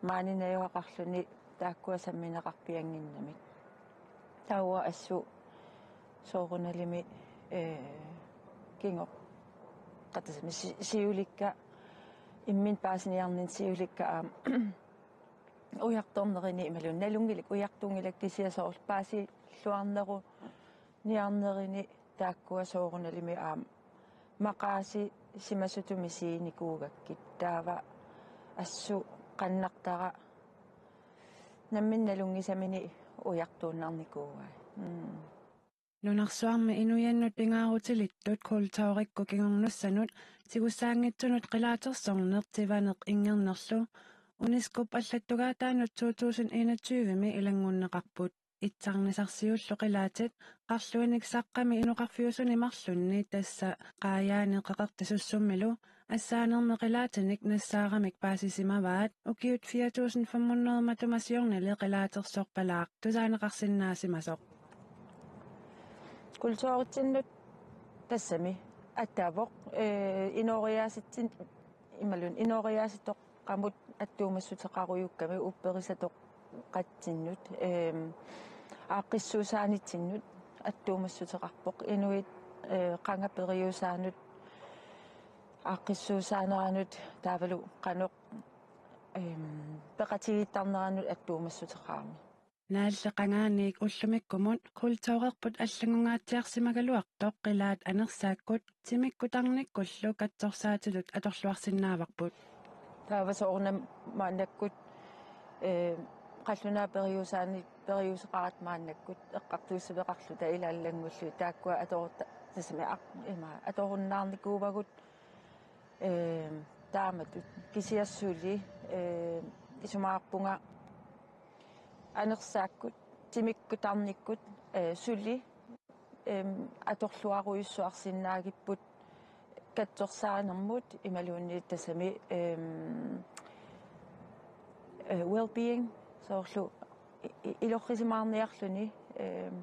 maani najugaqarluni taakkua sammineqarpiannginnamik. Taava assut soorunalimi, ee, kingoqqatasami si-, siulikka, imminut paasiniarninni siulikka aamma ujartornerini imaluunniit nalunngilakkit ujartunngilakka, kisianni soorlu paasilluarneruniarnerini taakkua soorunalimi aamma maqaasisimasunik misiginikuugakkit, taava assut qannartara nammineq nalunngisamini ujartuinnarnikuugai. Mm. Nunarsuarmi inuiannut pingaarutilittut kulturikkut kingornussanut tigussaanngitsunut qilaatersorneq tivaneq inngernerlu UNESCO-p allattugaataanut to tusind enogtyve-mi ilanngunneqarput. Itsarnisarsiullu qilaatit qarluinik saqqami inoqarfiusuni marlunni, tassa Qaajaani Qeqertasussummilu assaanermi qilaatinik nassaaramik paasisimavaat, ukiut fire tusind fem hundrede matuma siornali qilaatersorpalaaq tusaaneqarsinnaasimasoq. Kulturitsinnut tassami attaavoq, ee, inooriaasitsin-, imaluunniit inooriaasitoq- qamut attuumassuteqarujukkami upperisatoqatsinnut, eem, aaqqissuussaanitsinnut attuumassuteqarpoq, inuit, ee, qanga periusaanut aaqqissuussaaneranut taavalu qanoq, eem, peqatigiittarneranut attuumassuteqarami. Naalli qangaaniik ullumikkumut kulturerput allanngungaatsiarsimagaluartoq qilaat anersaakkut timikkut tarnikkullu katsorsaatitut atorluarsinnaavarput. Taava soorunami maannakkut, ee, qallunaat periusaanni periuseqaratta maannakkut eqqartuussiveqarluta ilaallanngullugu taakkua atorutta-, tassami aq-, ima, atorunnaarnikuuvagut, ee, taamatut kisianni suli, ee, isumaqarpunga anersaakkut timikkut tarnikkut, ee, suli, eem, atorluarujussuarsinnaagipput katsorsaanermut imaluunniit tassami, eem, ee, well-being, soorlu i-, i-, ilorrisimaarniarluni, eem,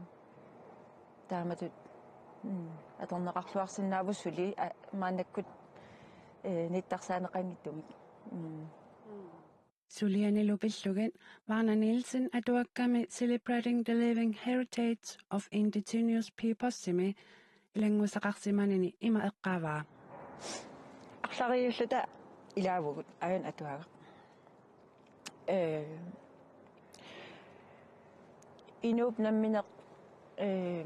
taamatut, mm, atorneqarluarsinnaavoq suli, aa, maannakkut, ee, nittarsaaneqanngitsumik. Mm. Sulianilu pillugit Varna Nielsen atuakkami Celebrating the Living Heritage of Indigenous Peoplesimi ilanngusaqarsimanini ima eqqaavaa: Arlariulluta ilaavugut, aajuna atuagaq. Ee, inuup nammineq, ee,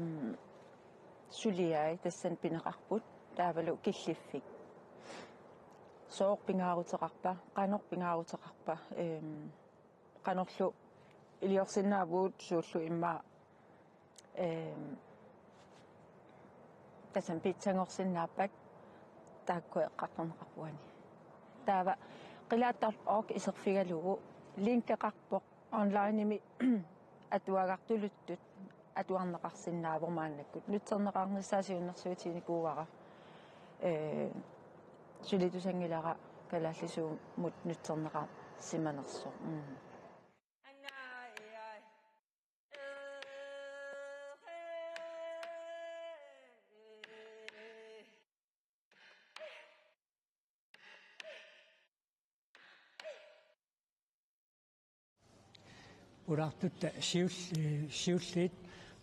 suliai tassani pineqarput, taavalu killiffik. Sooq pingaaruteqarpa, qanoq pingaaruteqarpa, ee, qanorlu iliorsinnaavugut, suullu immaqa, ee, tassani pitsanngorsarsinnaappat taakku eqqartorneqarput uani. Taava qilaattarlu oq iserfigalugu linkeqarpoq onlineimi atuagaq tuluttut atuarneqarsinnaavoq maannakkut. Nutserneqarnissaa siunnersuutiginikuuara. Ee, sulitusanngilara kalaallisuumut nutserneqarsimanersoq. Mm. Pulaartutta siul-, ee, siulliit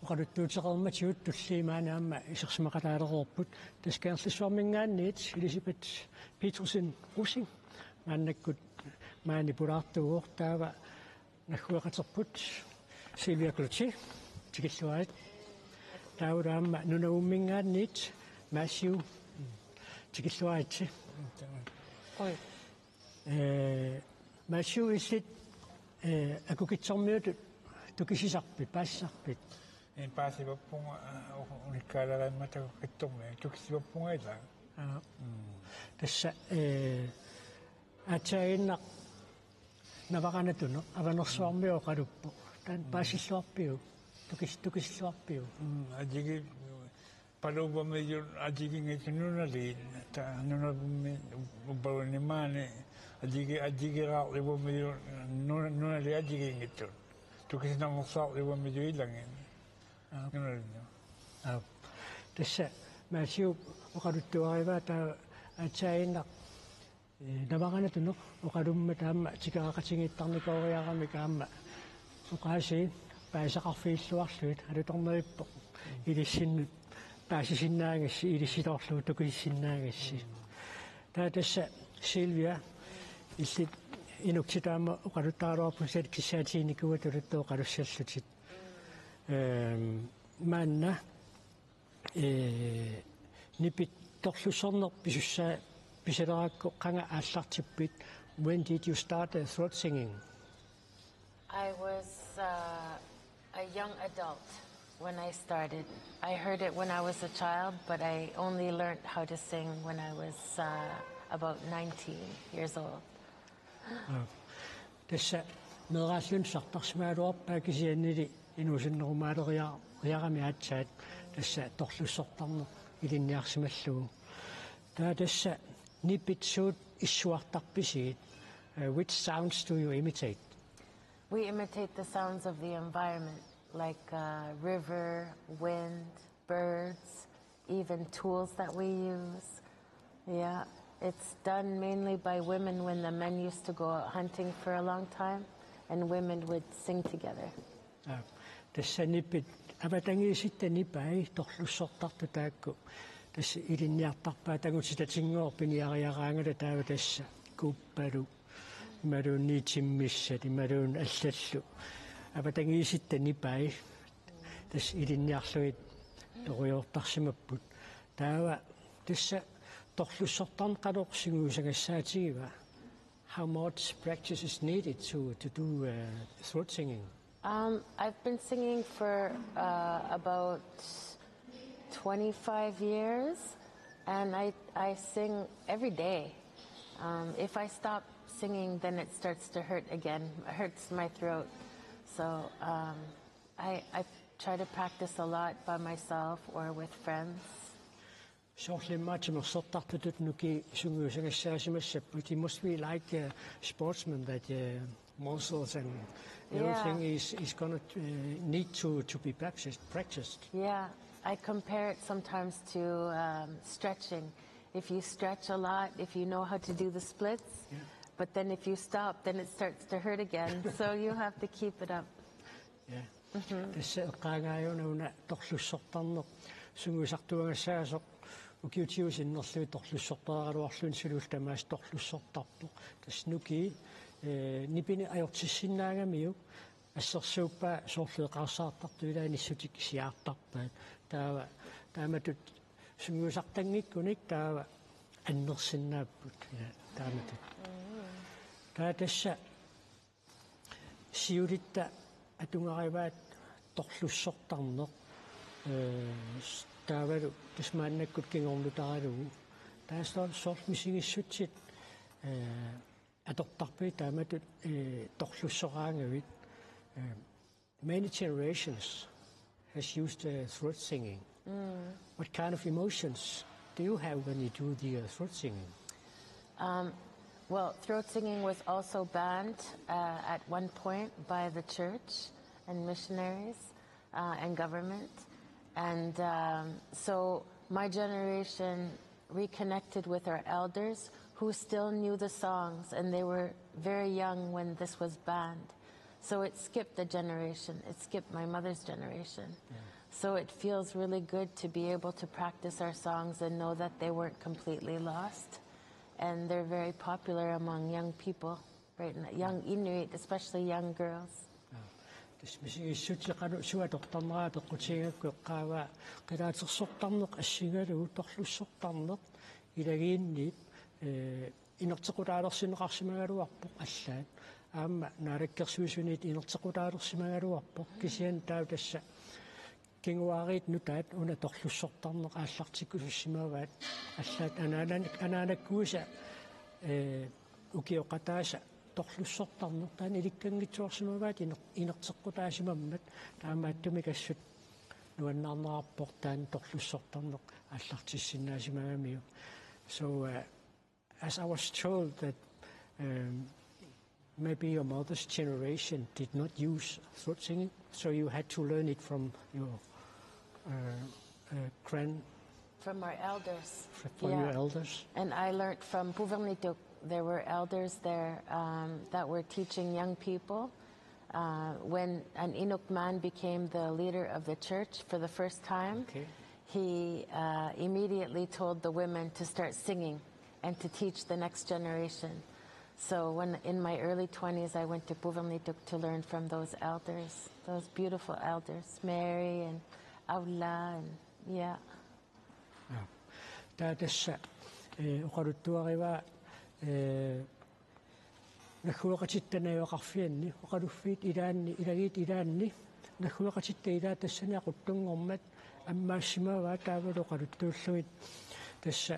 oqaluttuuteqarmatigut tulliit maani aamma isersimaqataalereerput. Tassa Kangerlussuarminngaanniit Elisabeth Petersen Rosing maannakkut maani pulaartuuvoq, taava naggueqaterput Silvia Cloutier, tikilluarit. Taavalu aamma Nunavumminngaanniit Matthew, tikilluaritsi. Oi. Ee, Matthew, illit, ee, Akukitsormiutut tukisisarpit, paasisarpit? Ee, paasivappunga, aa, u-, unikkaaleraangama Akukitsormiut, tukisivappunga ila. Aa. Mm. Tassa, ee, aatsaaginnaq Navara Natunoq Avanersuarmiut oqaluppoq. Taanna, mm, paasilluarpiuk? Tukis-, tukisilluarpiuk? Mm, ajigi-, Paluupamiut ajiginngitsut nunaliit, ta-, nunavummi upaluni maani ajigi-, ajigeraarlivamiuk nuna-, nunaliit ajiginngitsut. Tukisinersaarlivamiuk ilagit. Aap. Nunaliinnut. Aap. Tassa Matthew oqaluttuarivaa taava aatsaaginnaq, ee, Navara Natunoq oqalummata aamma tikeraqatigiittarnikooriaramik aamma oqaasii paasisaqarfigilluarlugit alutornavippoq ilissinnut paasisinnaagassi, ilissitoorlugu tukisinnaagassi. Taava tassa Silvia, illit inuktitut aamma oqaluttaraluarputit, kissaatiginikuugatullu oqalussallutit. Ehm, maanna, ee, nipit torlussorneq pisussaa-, pisaleraakku qanga aallartippit? When did you start, uh, throat singing? I was, uh, a young adult when I started. I heard it when I was a child, but I only learned how to sing when I was, uh, about nineteen years old. Aa. Tassa meeraalluni sartarsimagaluarpaa, kisiannili inuusunnerumaaleriarami aatsaat tassa torlussortarneq ilinniarsimallugu. Taava tassa nipit suut issuartarpisigit? Uh, which sounds do you imitate? We imitate the sounds of the environment, like, uh, river, wind, birds, even tools that we use. Yeah, it's done mainly by women when the men used to go out hunting for a long time, and women would sing together. Aa, tassa nipit avatangiisitta nipai torlussortartut taakku tassa ilinniartarpaat, tangutitatinngooq piniariaraangata, taava tassa kuuppalu imaluunniit timmissat imaluunniit allallu avatangiisitta nipai tassa ilinniarlugit torujoortarsimapput. Taava tassa torlussortarneq qanoq sungiusagassaatigivaa? How much practice is needed to, to do, uh, throat singing? Um, I've been singing for, uh, about twenty-five years, and I, I sing every day. Um, if I stop singing, then it starts to hurt again. It hurts my throat. So, um, I, I try to practice a lot by myself or with friends. Soorlu immaqa timersortartutut nukiit sungiusagassaasimassapput. It must be like, uh, sportsmen that, uh, muscles and everything, yeah, is, is gonna, uh, need to, to be practiced, practiced. Yeah, I compare it sometimes to, um, stretching. If you stretch a lot, if you know how to do the splits, yeah, But then if you stop, then it starts to hurt again. So you have to keep it up. Ja. Tassa eqqaagaajuna una torlussortarneq sungiusartuagassaasoq ukiut sinnerlugit torlussortaraluarluni suli tamaasa torlussortarpoq. Tassa nukii eh, nipini ajortissinnaagamiuk assersuuppaa soorlu eqaarsaartartut ilaa nissutik siaartarpaat. Taava taamatut sungiusartanngikkunik taava annersinnaapput. Ja, taamatut. Taava tassa siulitta atugarivaat torlussortarneq eh, taavalu tassa maannakkut kingornutaralugu. Taava soorlu misigissutsit eh, atortarpit taamatut eh, torlussoraangavit. Eh, many generations has used uh, throat singing. What kind of emotions do you have when you do the uh, throat singing? Um, well, throat singing was also banned uh, at one point by the church and missionaries uh, and government. And um, so my generation reconnected with our elders who still knew the songs, and they were very young when this was banned. So it skipped a generation. It skipped my mother's generation. So it feels really good to be able to practice our songs and know that they weren't completely lost. And they're very popular among young people, right? Young Inuit, especially young girls. Tassa misigissutsit qanoq suut atortarnerat peqqutigigakku eqqaavaa qilaatersortarneq assigalugu torlussortarneq ilagiinniit eh, inerteqqutaalersinneqarsimagaluarpoq allaat. Aamma Naalakkersuisuniit inerteqqutaalersimagaluarpoq kisianni taava tassa kinguaariit nutaat una torlussortarneq aallartikkusussimavaat allaat anaanan-, anaanakkuisa eh, ukioqataasa torlussortarneq taanna ilikkanngitsoorsimavaat iner-, inerteqqutaasimammat taamaattumik assut nuannaarnerarpoq taanna torlussortarneq aallartissinnaasimagamiuk. So uh, as I was told that um, maybe your mother's generation did not use throat singing, so you had to learn it from your uh, uh, grand From our elders. from your elders. And I learned from Puvernituk. There were elders there um, that were teaching young people. Uh, when an Inuk man became the leader of the church for the first time, Okay. he uh, immediately told the women to start singing and to teach the next generation. So when in my early twenties, I went to Puvernituk to learn from those elders, those beautiful elders, Mary and Aula, and yeah. Taava tassa eh, oqaluttuarivaa eh, naggueqatitta najugaqarfianni oqaluffiit ilaanni ilagiit ilaanni naggueqatitta ilaat tassani aquttunngormat ammaassimavaa taavalu oqaluttuullugit tassa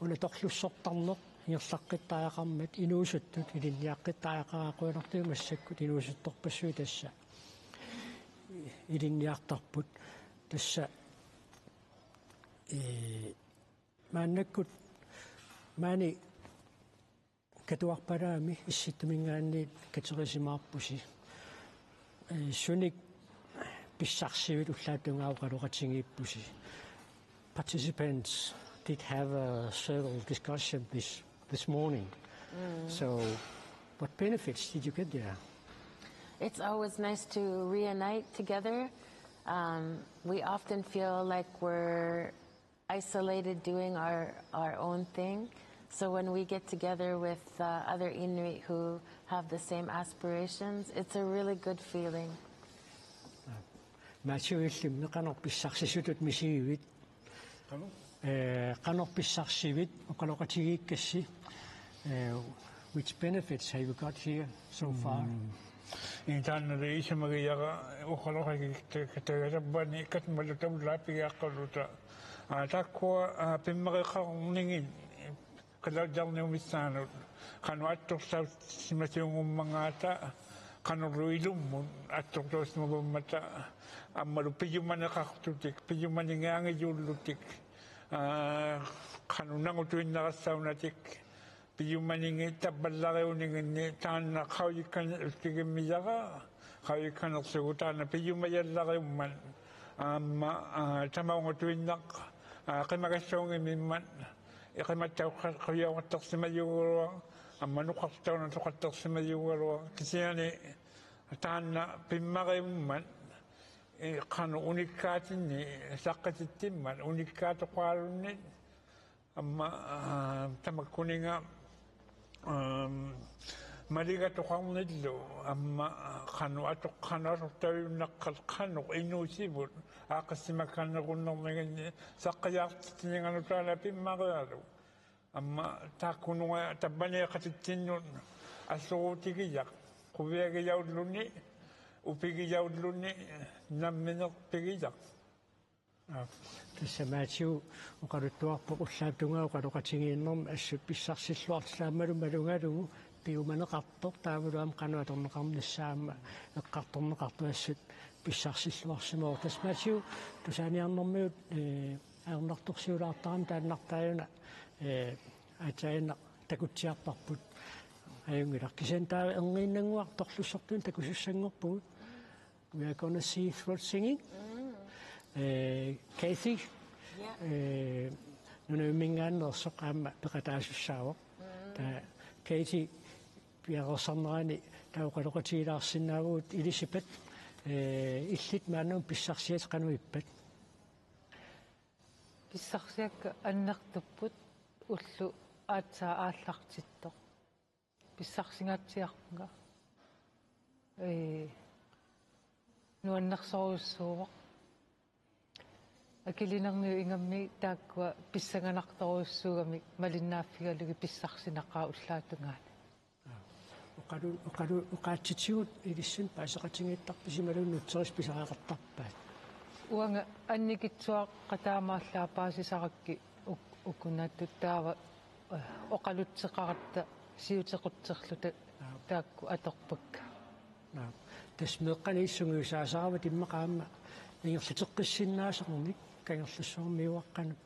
una torlussortarneq ingerlaqqittariaqarmat inuusuttut ilinniaqqittariaqaraa qujanartumik massakkut inuusuttorpassuit tassa ilinniartarput tassa eh, maannakkut maani Katuarpalaami Issittuminngaanniit katerisimaarpusi. Eh, sunik pissarsivit ullaap tungaanut oqaloqatigiippusi. Participants did have a several discussion this, this morning. So what benefits did you get there? It's always nice to reunite together. Um, we often feel like we're isolated doing our, our own thing. So when we get together with uh, other Inuit who have the same aspirations, it's a really good feeling. Maasiuillimmi qanoq pissarsisutut misigivit? Qanoq? Eh, qanoq pissarsivit oqaloqatigiikkassi? Eh, which benefits have you got here so far? Ii taanna isumagiara oqaloqatigiikkatagalappani katmalu taulaappigiaqqaluta. Aa taakkua aa pimmereqarnigit qilaallarniumissaanut qanoq attortaassimasuugummagaata qanorlu ilummut attortuussimagummata aammalu piumaneqartutik piumanigiaangijuullutik aa qanoq nangutuinnarissaunatik piumanigit tappallariuniginni taanna qaujikkanerlutigimmiara qaujikkanerlugu taanna piumajallariummat aamma aa tamaugatuinnaq aa qimagassuunngimmat Iqimattauqqa-, qiviaruttorsimajugaluaq, aamma noqartauna toqattorsimajugaluaq, kisianni taanna pimmariummat, eh, qanoq unikkaatinni saqqititsimmat, unikkaatoqaluunniit, aamma, aa, tamakkuninnga, aam, maligatoqarnillu, aamma qanoq atoq-, qanoq atortaviunnaqqat qanoq inuusivut, aaqqissimakaannerunnernigit saqqiaartitsininnga nutaamik pimmarialu. Aamma taakkununnga tamaneeqatitsinnut assorutigiaq, quiagialuunniit, upigialuunniit, nammineq pigiaq. Aa, tassa Matthew oqaluttuarpoq ullaap tungaa oqaloqatigiinnermi assut pissarsilluartillugu aammalu malugalugu piumaneqartoq taavalu aamma qanoq atorneqarnissaa aamma eqqartorneqartoq assut pissarsilluarsimavoq. Tassa Matthew tusaaniarnermigut, eh, ajornartorsiulaartarami taannartaajuna, eh, aatsaannaq takutsiarparput. Ajunngilaq. Kisianni taava erniinnannguaq torlussortunik takusussanngorpugut. We are gonna see throat singing. Eh, Kathy, eh, nunavimminngaanneersoq aamma peqataasussaavoq. Taava Kathy piareersarnerani taava oqaloqatigilaarsinnaavugut Elisabeth, eh, illit maannamut pissarsiatit qanoq ippat? Pissarsiakka annertupput ulloq aatsaat aallartittoq. Pissarsigaatsiarpunga. Ee, nuannersorujussuuvoq. Akilinerniit ingammik taakkua pissanganartorujussuugamik malinnaaffigalugit pissarsinaqaaq ullaap tungaani. Oqalu-, oqalu-, oqaatsitigut ilissinnut paaseqatigiittarpisi imaluunniit nutserisi pisariaqartarpaat? Uanga annikitsuaqqat taamaallaat paasisarakkit uk-, ukunaatut taava, eh, oqalutseqaratta siutequtserluta. Aap. Taakku atorpakka. Aap. Tassa meeqqanit sungiusaasaravat immaqa aamma ingerlateqqissinnaasarnik Kangerlussuarmiuaqqanut.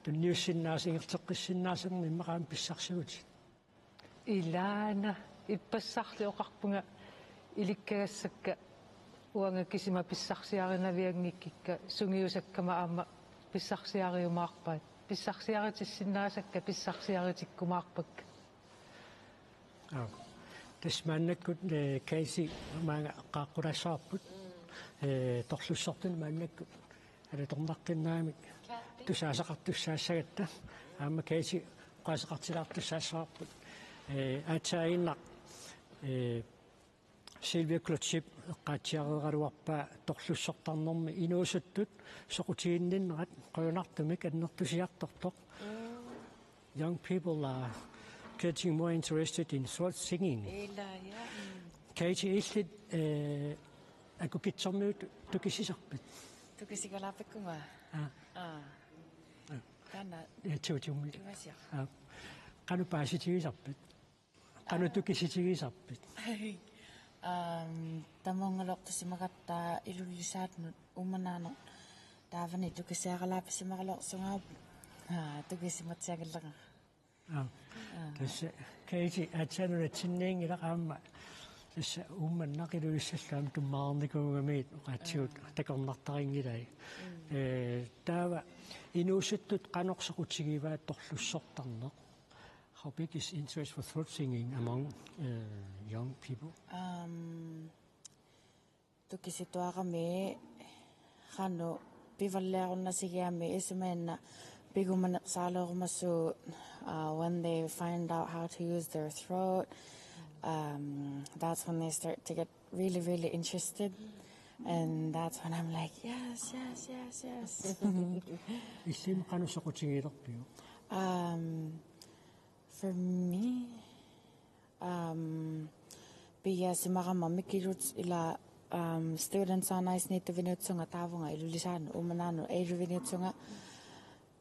Tunniussinnaasoq ingerlateqqissinnaasarnik immaqa aamma pissarsigutit. Ilaana ippassarli oqarpunga ilikkagassakka uanga kisima pissarsiarinavianngikkikka sungiusakkama aamma pissarsiariumaarpaat. Pissarsiaritissinnaasakka pissarsiaritikkumaarpakka. Aap. Tassa maannakkut, eh, Kathy maanga qaaqqulassavarput, eh, torlussortunik maannakkut alutornaqqinnaagamik tusaasaqartussaassagatta. Aamma Kathy oqaaseqartilaartussaassavarput. Eh, aatsaaginnaq, eh, Sylvia Klutschip eqqaatsiareeraluarpaa torlussortarnermi inuusuttut soqutiginninnerat qujanartumik annertusiartortoq. Young people are getting more interested in throat singing. Ila, ja. Mm. Kathy, illit, eh, akukitsormiut tukisisarpit? Tukisigalaarpakkunga? Aa. Aa. Aa. Taanna. Ja, tiutiummi. Imasiaq. Aa. Qanoq paasitigisarpit? Qanoq tukisitigisarpit? Aam, tamunngaluartusimagatta Ilulissatut Uummannaaneq taavani tukisiaralaarpisimagaluarsunga, aa, tukisimatsianngilanga. Aa. Aa. Tassa Kathy aatsaat nunatsinniinngilaq aamma tassa Uummannaq Ilulissallu aamma tummareernikuugamigit oqaatsigut takornartarinngilai. Mm. Ee, taava inuusuttut qanoq soqutigivaat torlussortarneq? How big is interest for throat singing among, uh, young people? Um, tukisituarami qanoq pivalliarunnasigiami isumaginnaq pigumanersaalerumasugut, uh, when they find out how to use their throat, um, that's when they start to get really, really interested. And that's when I'm like, "Yes, yes, yes, yes." Illit qanoq soqutigilerpiuk? Um, For me, um, pigiarsimarama mikilut ila, um, Students on Ice-imi tuviniutsunga taavunga Ilulissaanut Uummannaanerup elleveniutsunga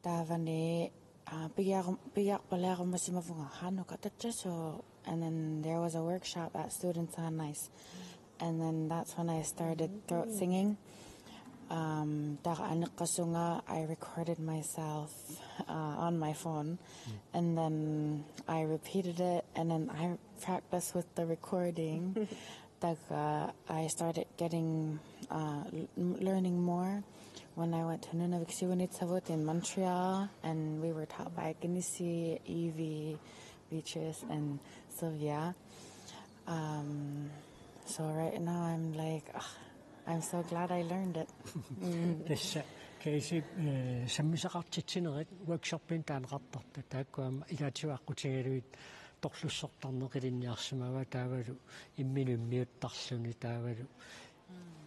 taavani, uh, pigiarum-, pigiarpalaarumasimavugut Hanukkah tatsasoo, and then there was a workshop at Students on Ice. And then that's when I started throat singing. Um, taava aneqqasunga, I recorded myself, uh, on my phone, and then I repeated it, and then I practiced with the recording. Taava I started getting, uh, l-, learning more, When I went to Nunavik Sivuussutissat in Montreal, and we were taught by Kinisi, Evie, Beatrice, and Sylvia. Um, so right now I'm like, ah, I'm so glad I learned it. Tassa Katie, eh, sammisaqartitsinerit workshoppinik taaneqartartut, taakkua aamma ilaatigut aqqutigalugit torlussortarneq ilinniarsimavaat, taavalu imminut immiuttarluni, taavalu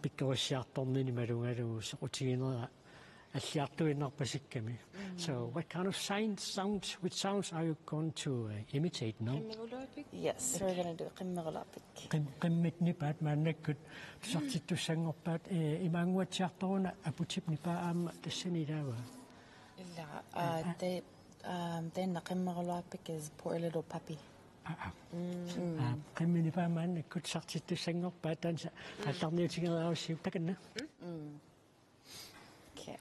pikkorissaartornini malugalugu soqutiginera alliartuinnarpasikkami. So what kind of sign sounds, which sounds are you going to, uh, imitate now? Yes, we're gonna do qimmequlaarpik. Qim-, qimmit nipaat maannakkut tusartittussanngorpaat, eh, imaannguatsiartoruna aputip nipaa aamma tassani ilaavaa. Ila, uh, they, um, taanna qimmequlaarpik is poor little puppy. Aa. Aa, qimmit nipaat maannakkut tusartittussanngorpaat, taanna aallarniutigereerussiuk, takanna. Okay.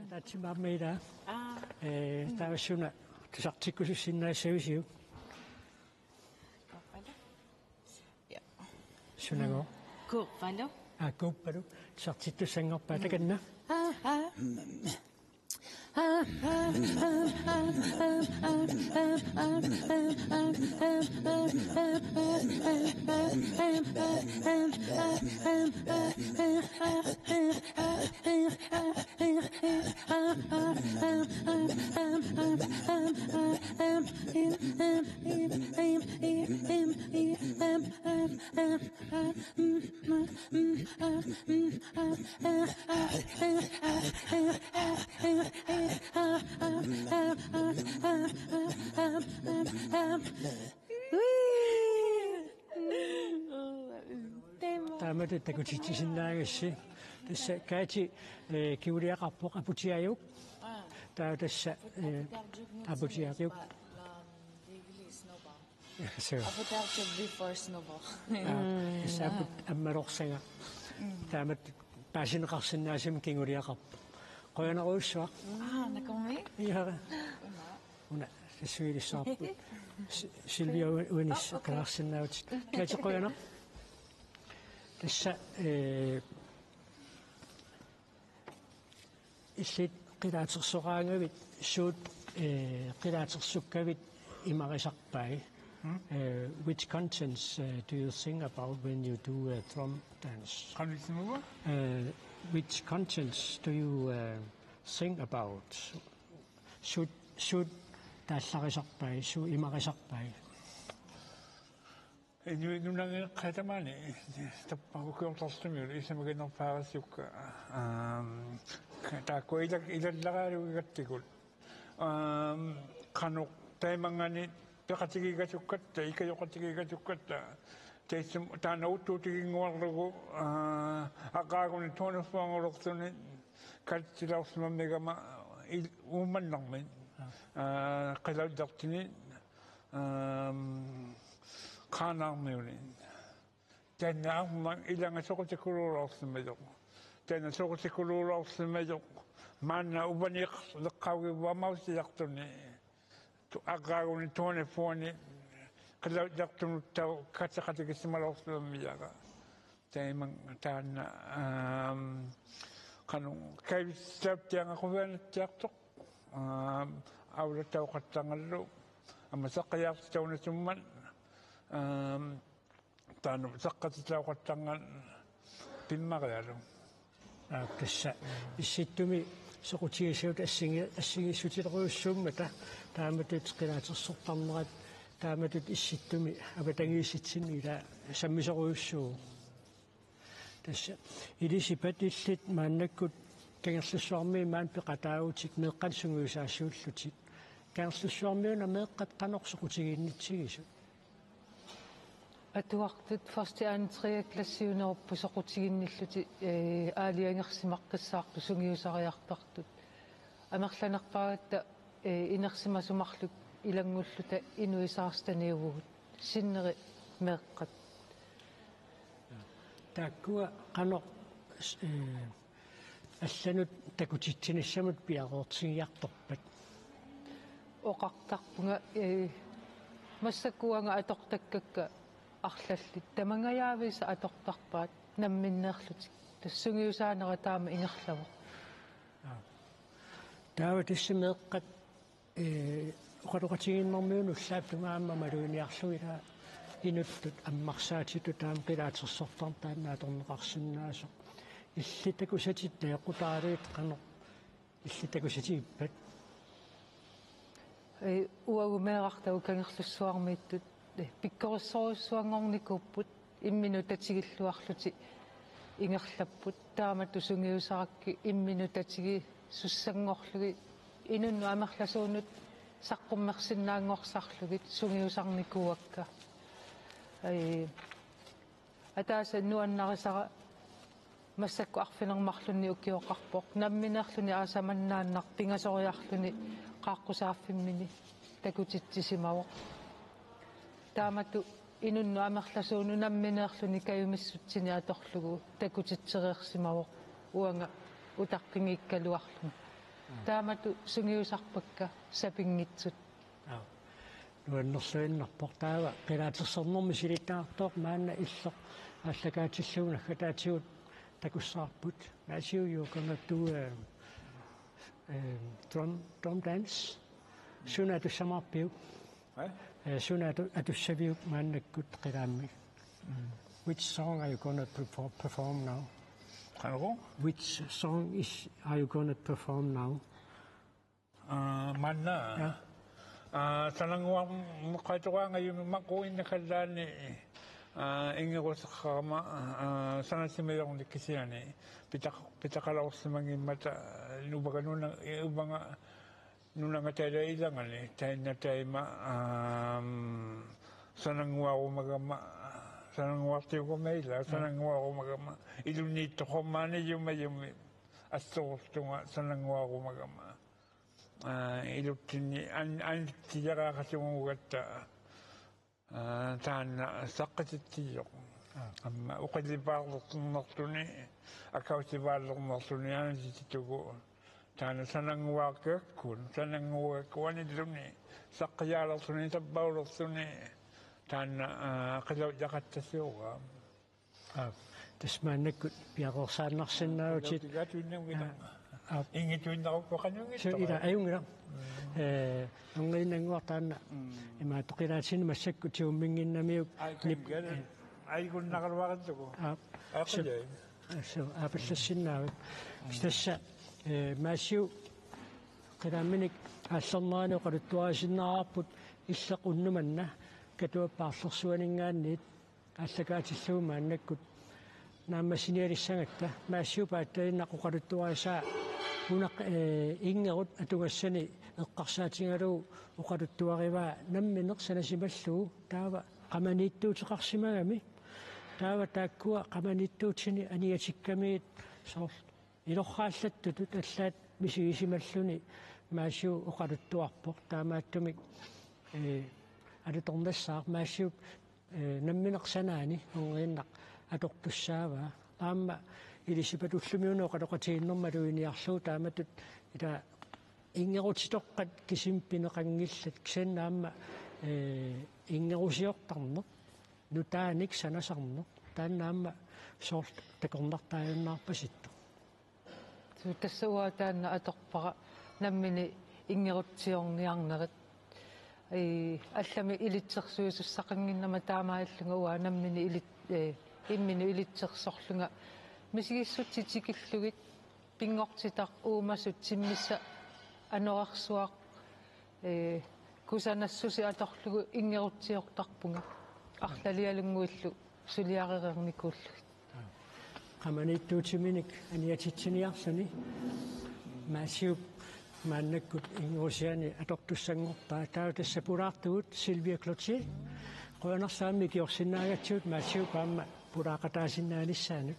Tatsimaammiila. Ee, taava suna tusartikkusussinnaassavisiuk? Sunagooq? Kuuppalu. Aa, Kuuppalu. Tusartittussanngorpaat, takanna. Taamatut takutitsisinnaagassi. Tassa Katie, eh, kinguliaqarpoq, aputiaajuk. Taava tassa, eh, aputiaajuk. Suu. Aputiaajuk before Snowball. Aa, tassa aput ammalorsaga. Taamatut paasineqarsinnaasumik kinguliaqarpoq. Qujanarujussuaq. Aa, nakormi? Ja. Una, tassuilissaarput. S-, Sylvia Uenis, oh, okay, qilanaarsinnaavutit. Katie, qujanaq. Tassa, eh, illit qilaatersoraangavit, suut, eh, qilaatersukkavit imarisarpai? Eh, which contents, eh, do you think about when you do a drum dance? Qanitsimava? Eh, which contents do you, eh, think about? Suut, suut taallarisarpai, suut imarisarpai? Inuit nunangeqqaat tamaani tappavukkiortarlumi isamaginerpaarasukka, aam, taakku ila-, ilallaaraalugigatsigut. Aam, qanoq taimanngaanniit peqatigiigasukkatta, ikajoqatigiigasukkatta, tassum-, taanna uuttuutiginnguarlugu, aa, aqaguani tuunaffuangulerluni katitsilaarsimammigama il-, Uummannarmi, aa, Qilaallartuni, aam, Qaanaarmiuni. Taanna arnaq ilanga soqutikkuluulaarsimasoq. Taanna soqutikkuluulaarsimasoq maanna uvaniiqleqqaugivva amausiartuni. Tu-, aqaguani tuunaffuani Qilaallartunuttauq kateqatigisimalaarsimammiara. Taimang-, taanna, aam, qanoq kaivissaaptianga quvianatsiartoq. Aam, aulattauqattarngallu. Aamma saqqajaartitaunasummat. Aam, taanna saqqatitauqattarnga pimmarialu. Aap, tassa Issittumi soqutigisavut assingi-, assigiissutilerujussuummata, taamatut qilaatersortarnerat taamatut Issittumi avatangiisitsinni ila sammisorujussuuvoq. Tassa ilisipat illit maannakkut Kangerlussuarmiit maani peqataavutit meeqqanik sungiusaasiullutit. Kangerlussuarmiuna meeqqat qanoq soqutiginnitsigisut? Atuartut første, anden, tredje klassiunerupput soqutiginnillutik, ee, aalajangersimaqqissaartut sungiusariartartut. Amerlanerpaagatta, ee, inersimasut marluk ilanngulluta inuit seksteniuvugut. Sinneri meeqqat. Taakkua qanoq, ee, allanut takutitsinissamut piareertigiartorpat? Oqartarpunga, ee, massakkut uanga atortakkakka arlallit. Tamangajaavisa atortarpaat namminneerlutik. Tassa sungiusaanera taama ingerlavoq. Aap. Taava tassa meeqqat, ee, oqaloqatigiinnermiunut ullaap tungaanut aamma maluginiarlugu ila inuttut ammarsaatitut taama qilaatersortarneq taanna atorneqarsinnaasoq. Illit takusatit najoqqutaaravit qanoq illit takusatigippat? Ee, uagut meerartagut Kangerlussuarmiittut, ee, pikkorissorujussuanngornikuupput, imminut tatigilluarlutik ingerlapput, taamatut sungiusarakkit imminut tatigisussanngorlugit, inunnut amerlasuunut saqqummersinnaanngorsarlugit sungiusarnikuuakka. Ee, Ataaseq nuannarisara massakkut arfineq-marlunnik ukioqarpoq. Nammineerluni aasaq mannaannaq pingasoriarluni qaaqqusaaffimminni takutitsisimavoq. Taamatut inunnut amerlasuunut nammineerluni kajumissutsinik atorlugu takutitsereersimavoq uanga utaqqigiikkaluarlunga. Taamatut sungiusarpakka sapinngitsut. Aap. Nuannerluinnarpoq taava. Qilaatersornermi silittagartoq maanna illoq aallakaatillugu naggataatigut takussavarput. Matthew, you're gonna do a, um, drum, drum dance. Suna atussamaarpiuk? Hvad? Eh, suna atu-, atussaviuk maannakkut qilaammik? Which song are you gonna perfor-, perform now? Qanoq? Which song is, are you gonna perform now? Aa, maanna. Ja. Aa, sanannguarmik qaqortoraangajummi maquinnakkalaani, aa, inngeruteqqaarama, aa, sanasimajornik kisianni pitaq-, pitaqalersimanngimmata, aa, uanga nuna-, uanga nunangatala ilagani, taanna taama, aam, sanannguarumagama, sanannguartiugama ila, sanannguarumagama, ilunniittoqarmaaniimmajummi, assorsuaq sanannguarumagama. Aa, ilutsinni an-, anitsileraaqasungugatta, aa, taanna saqqititsisoq. Aap. Aamma oqilipaarlernerluni, akausipaallernerluni anititsitugu. Taanna sanannguakkakku, sanannguakkuanilluni, saqqiaalerluni, sappaulerluni, taanna, aa, qilajaqattasuugaa. Aap, tassa maannakkut piareersaannarsinnaavutit. Aap. Inngitsuinnarukku qanoq inngitsoq. Suu, ila, ajunngilaq. Mm. Eh, anguninnguaq taanna. Mm. Ima toqilaatsin massakkut tigumminnginnamiuk. Ai, nip-, kan-, eh. Ajunnaraluaritsuku. Aap. Ai, suu. Qajai. Suu, aapallassinnaavik. Mm. Tassa, eh, Matthew, qilaamminik aallernerani oqaluttuarisinnaavarput illoq unnuk manna Katuap paarlersuaninngaanniit aallakaatillugu maannakkut naammassinialissagatta. Matthew paattaannaq oqaluttuarisaa una, eh, inngerut atugassani eqqarsaatigalugu oqaluttuarivaa nammineq sanasimallugu taava qamaniittuuteqarsimagami. Taava taakkua qamaniittuutini aniatikkamigit soorlu ilorraallattutut allaat misigisimalluni Matthew oqaluttuarpoq. Taamaattumik, eh, alutornassaaq Matthew, eh, nammineq sanaani anguninnaq atortussaavaa. Aamma ilisipat ullumiuna oqaloqatigiinnermut maluginiarlugu taamatut ila inngerutitoqqat kisimik pineqanngillat kisianni aamma, eh, inngerusiortarneq, nutaanik sanasarneq, taanna aamma soorlu takornartaajunnaarpasittoq. Suu, tassa uanga taanna atorpara nammineq inngerutsiorniarnerit. Ii, allamik ilitsersuisussaqannginnama taamaalillunga uanga nammineq ilit-, eh, imminut ilitsersorlunga Misigissutsit tikillugit pinngortitaq uumasut timmissat anorersuaq, ee, kusanassuseq atorlugu inngerutsiortarpunga arlalialunnguillu suliarereernikuullugit. Qamaniittuutiminik aniatitsiniarluni Maasiup maannakkut inngerutsiani atortussanngorpaa. Taava tassa pulaartugut Sylvia Cloutier. Qujanarsuaq aamma ikiorsinnaagatsigut Maasiup aamma pulaaqataasinnaanissaanut.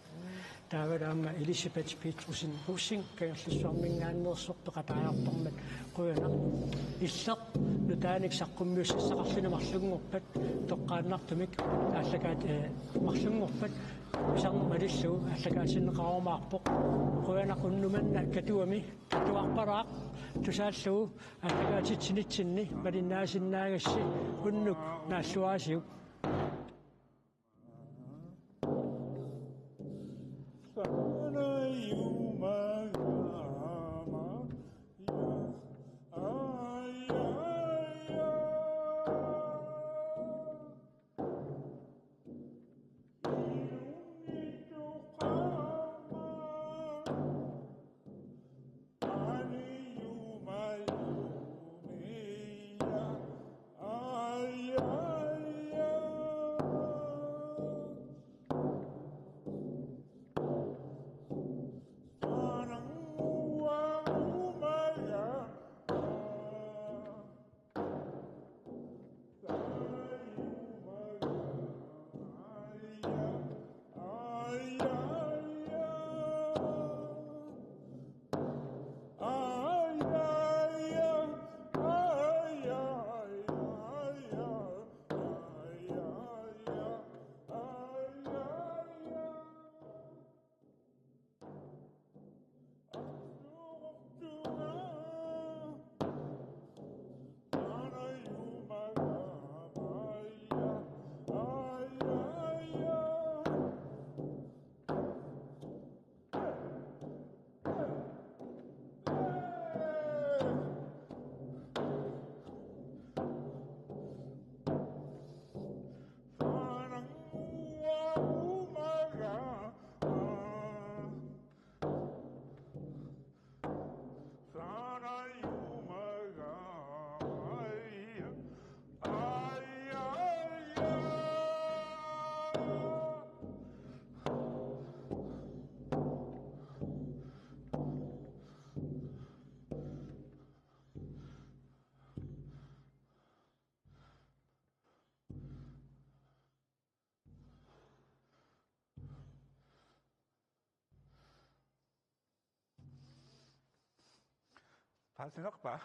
Taava aamma Elisabeth Petrussen Rosing Kangerlussuarminngaanneersoq peqataajartormat qujanaq. Illit nutaanik saqqummiussassaqarluni marlunngorpat, toqqaannartumik aallakaat-, ee, marlunngorpat pisarneq malillugu aallakaatinneqarumaarpoq. Qujanaq unnuk manna Katuami, Katuarpalaaq, tusaallugu aallakaatitsinitsinni malinnaasinnaagassi unnuk naalluaasiuk. Paasinarpa?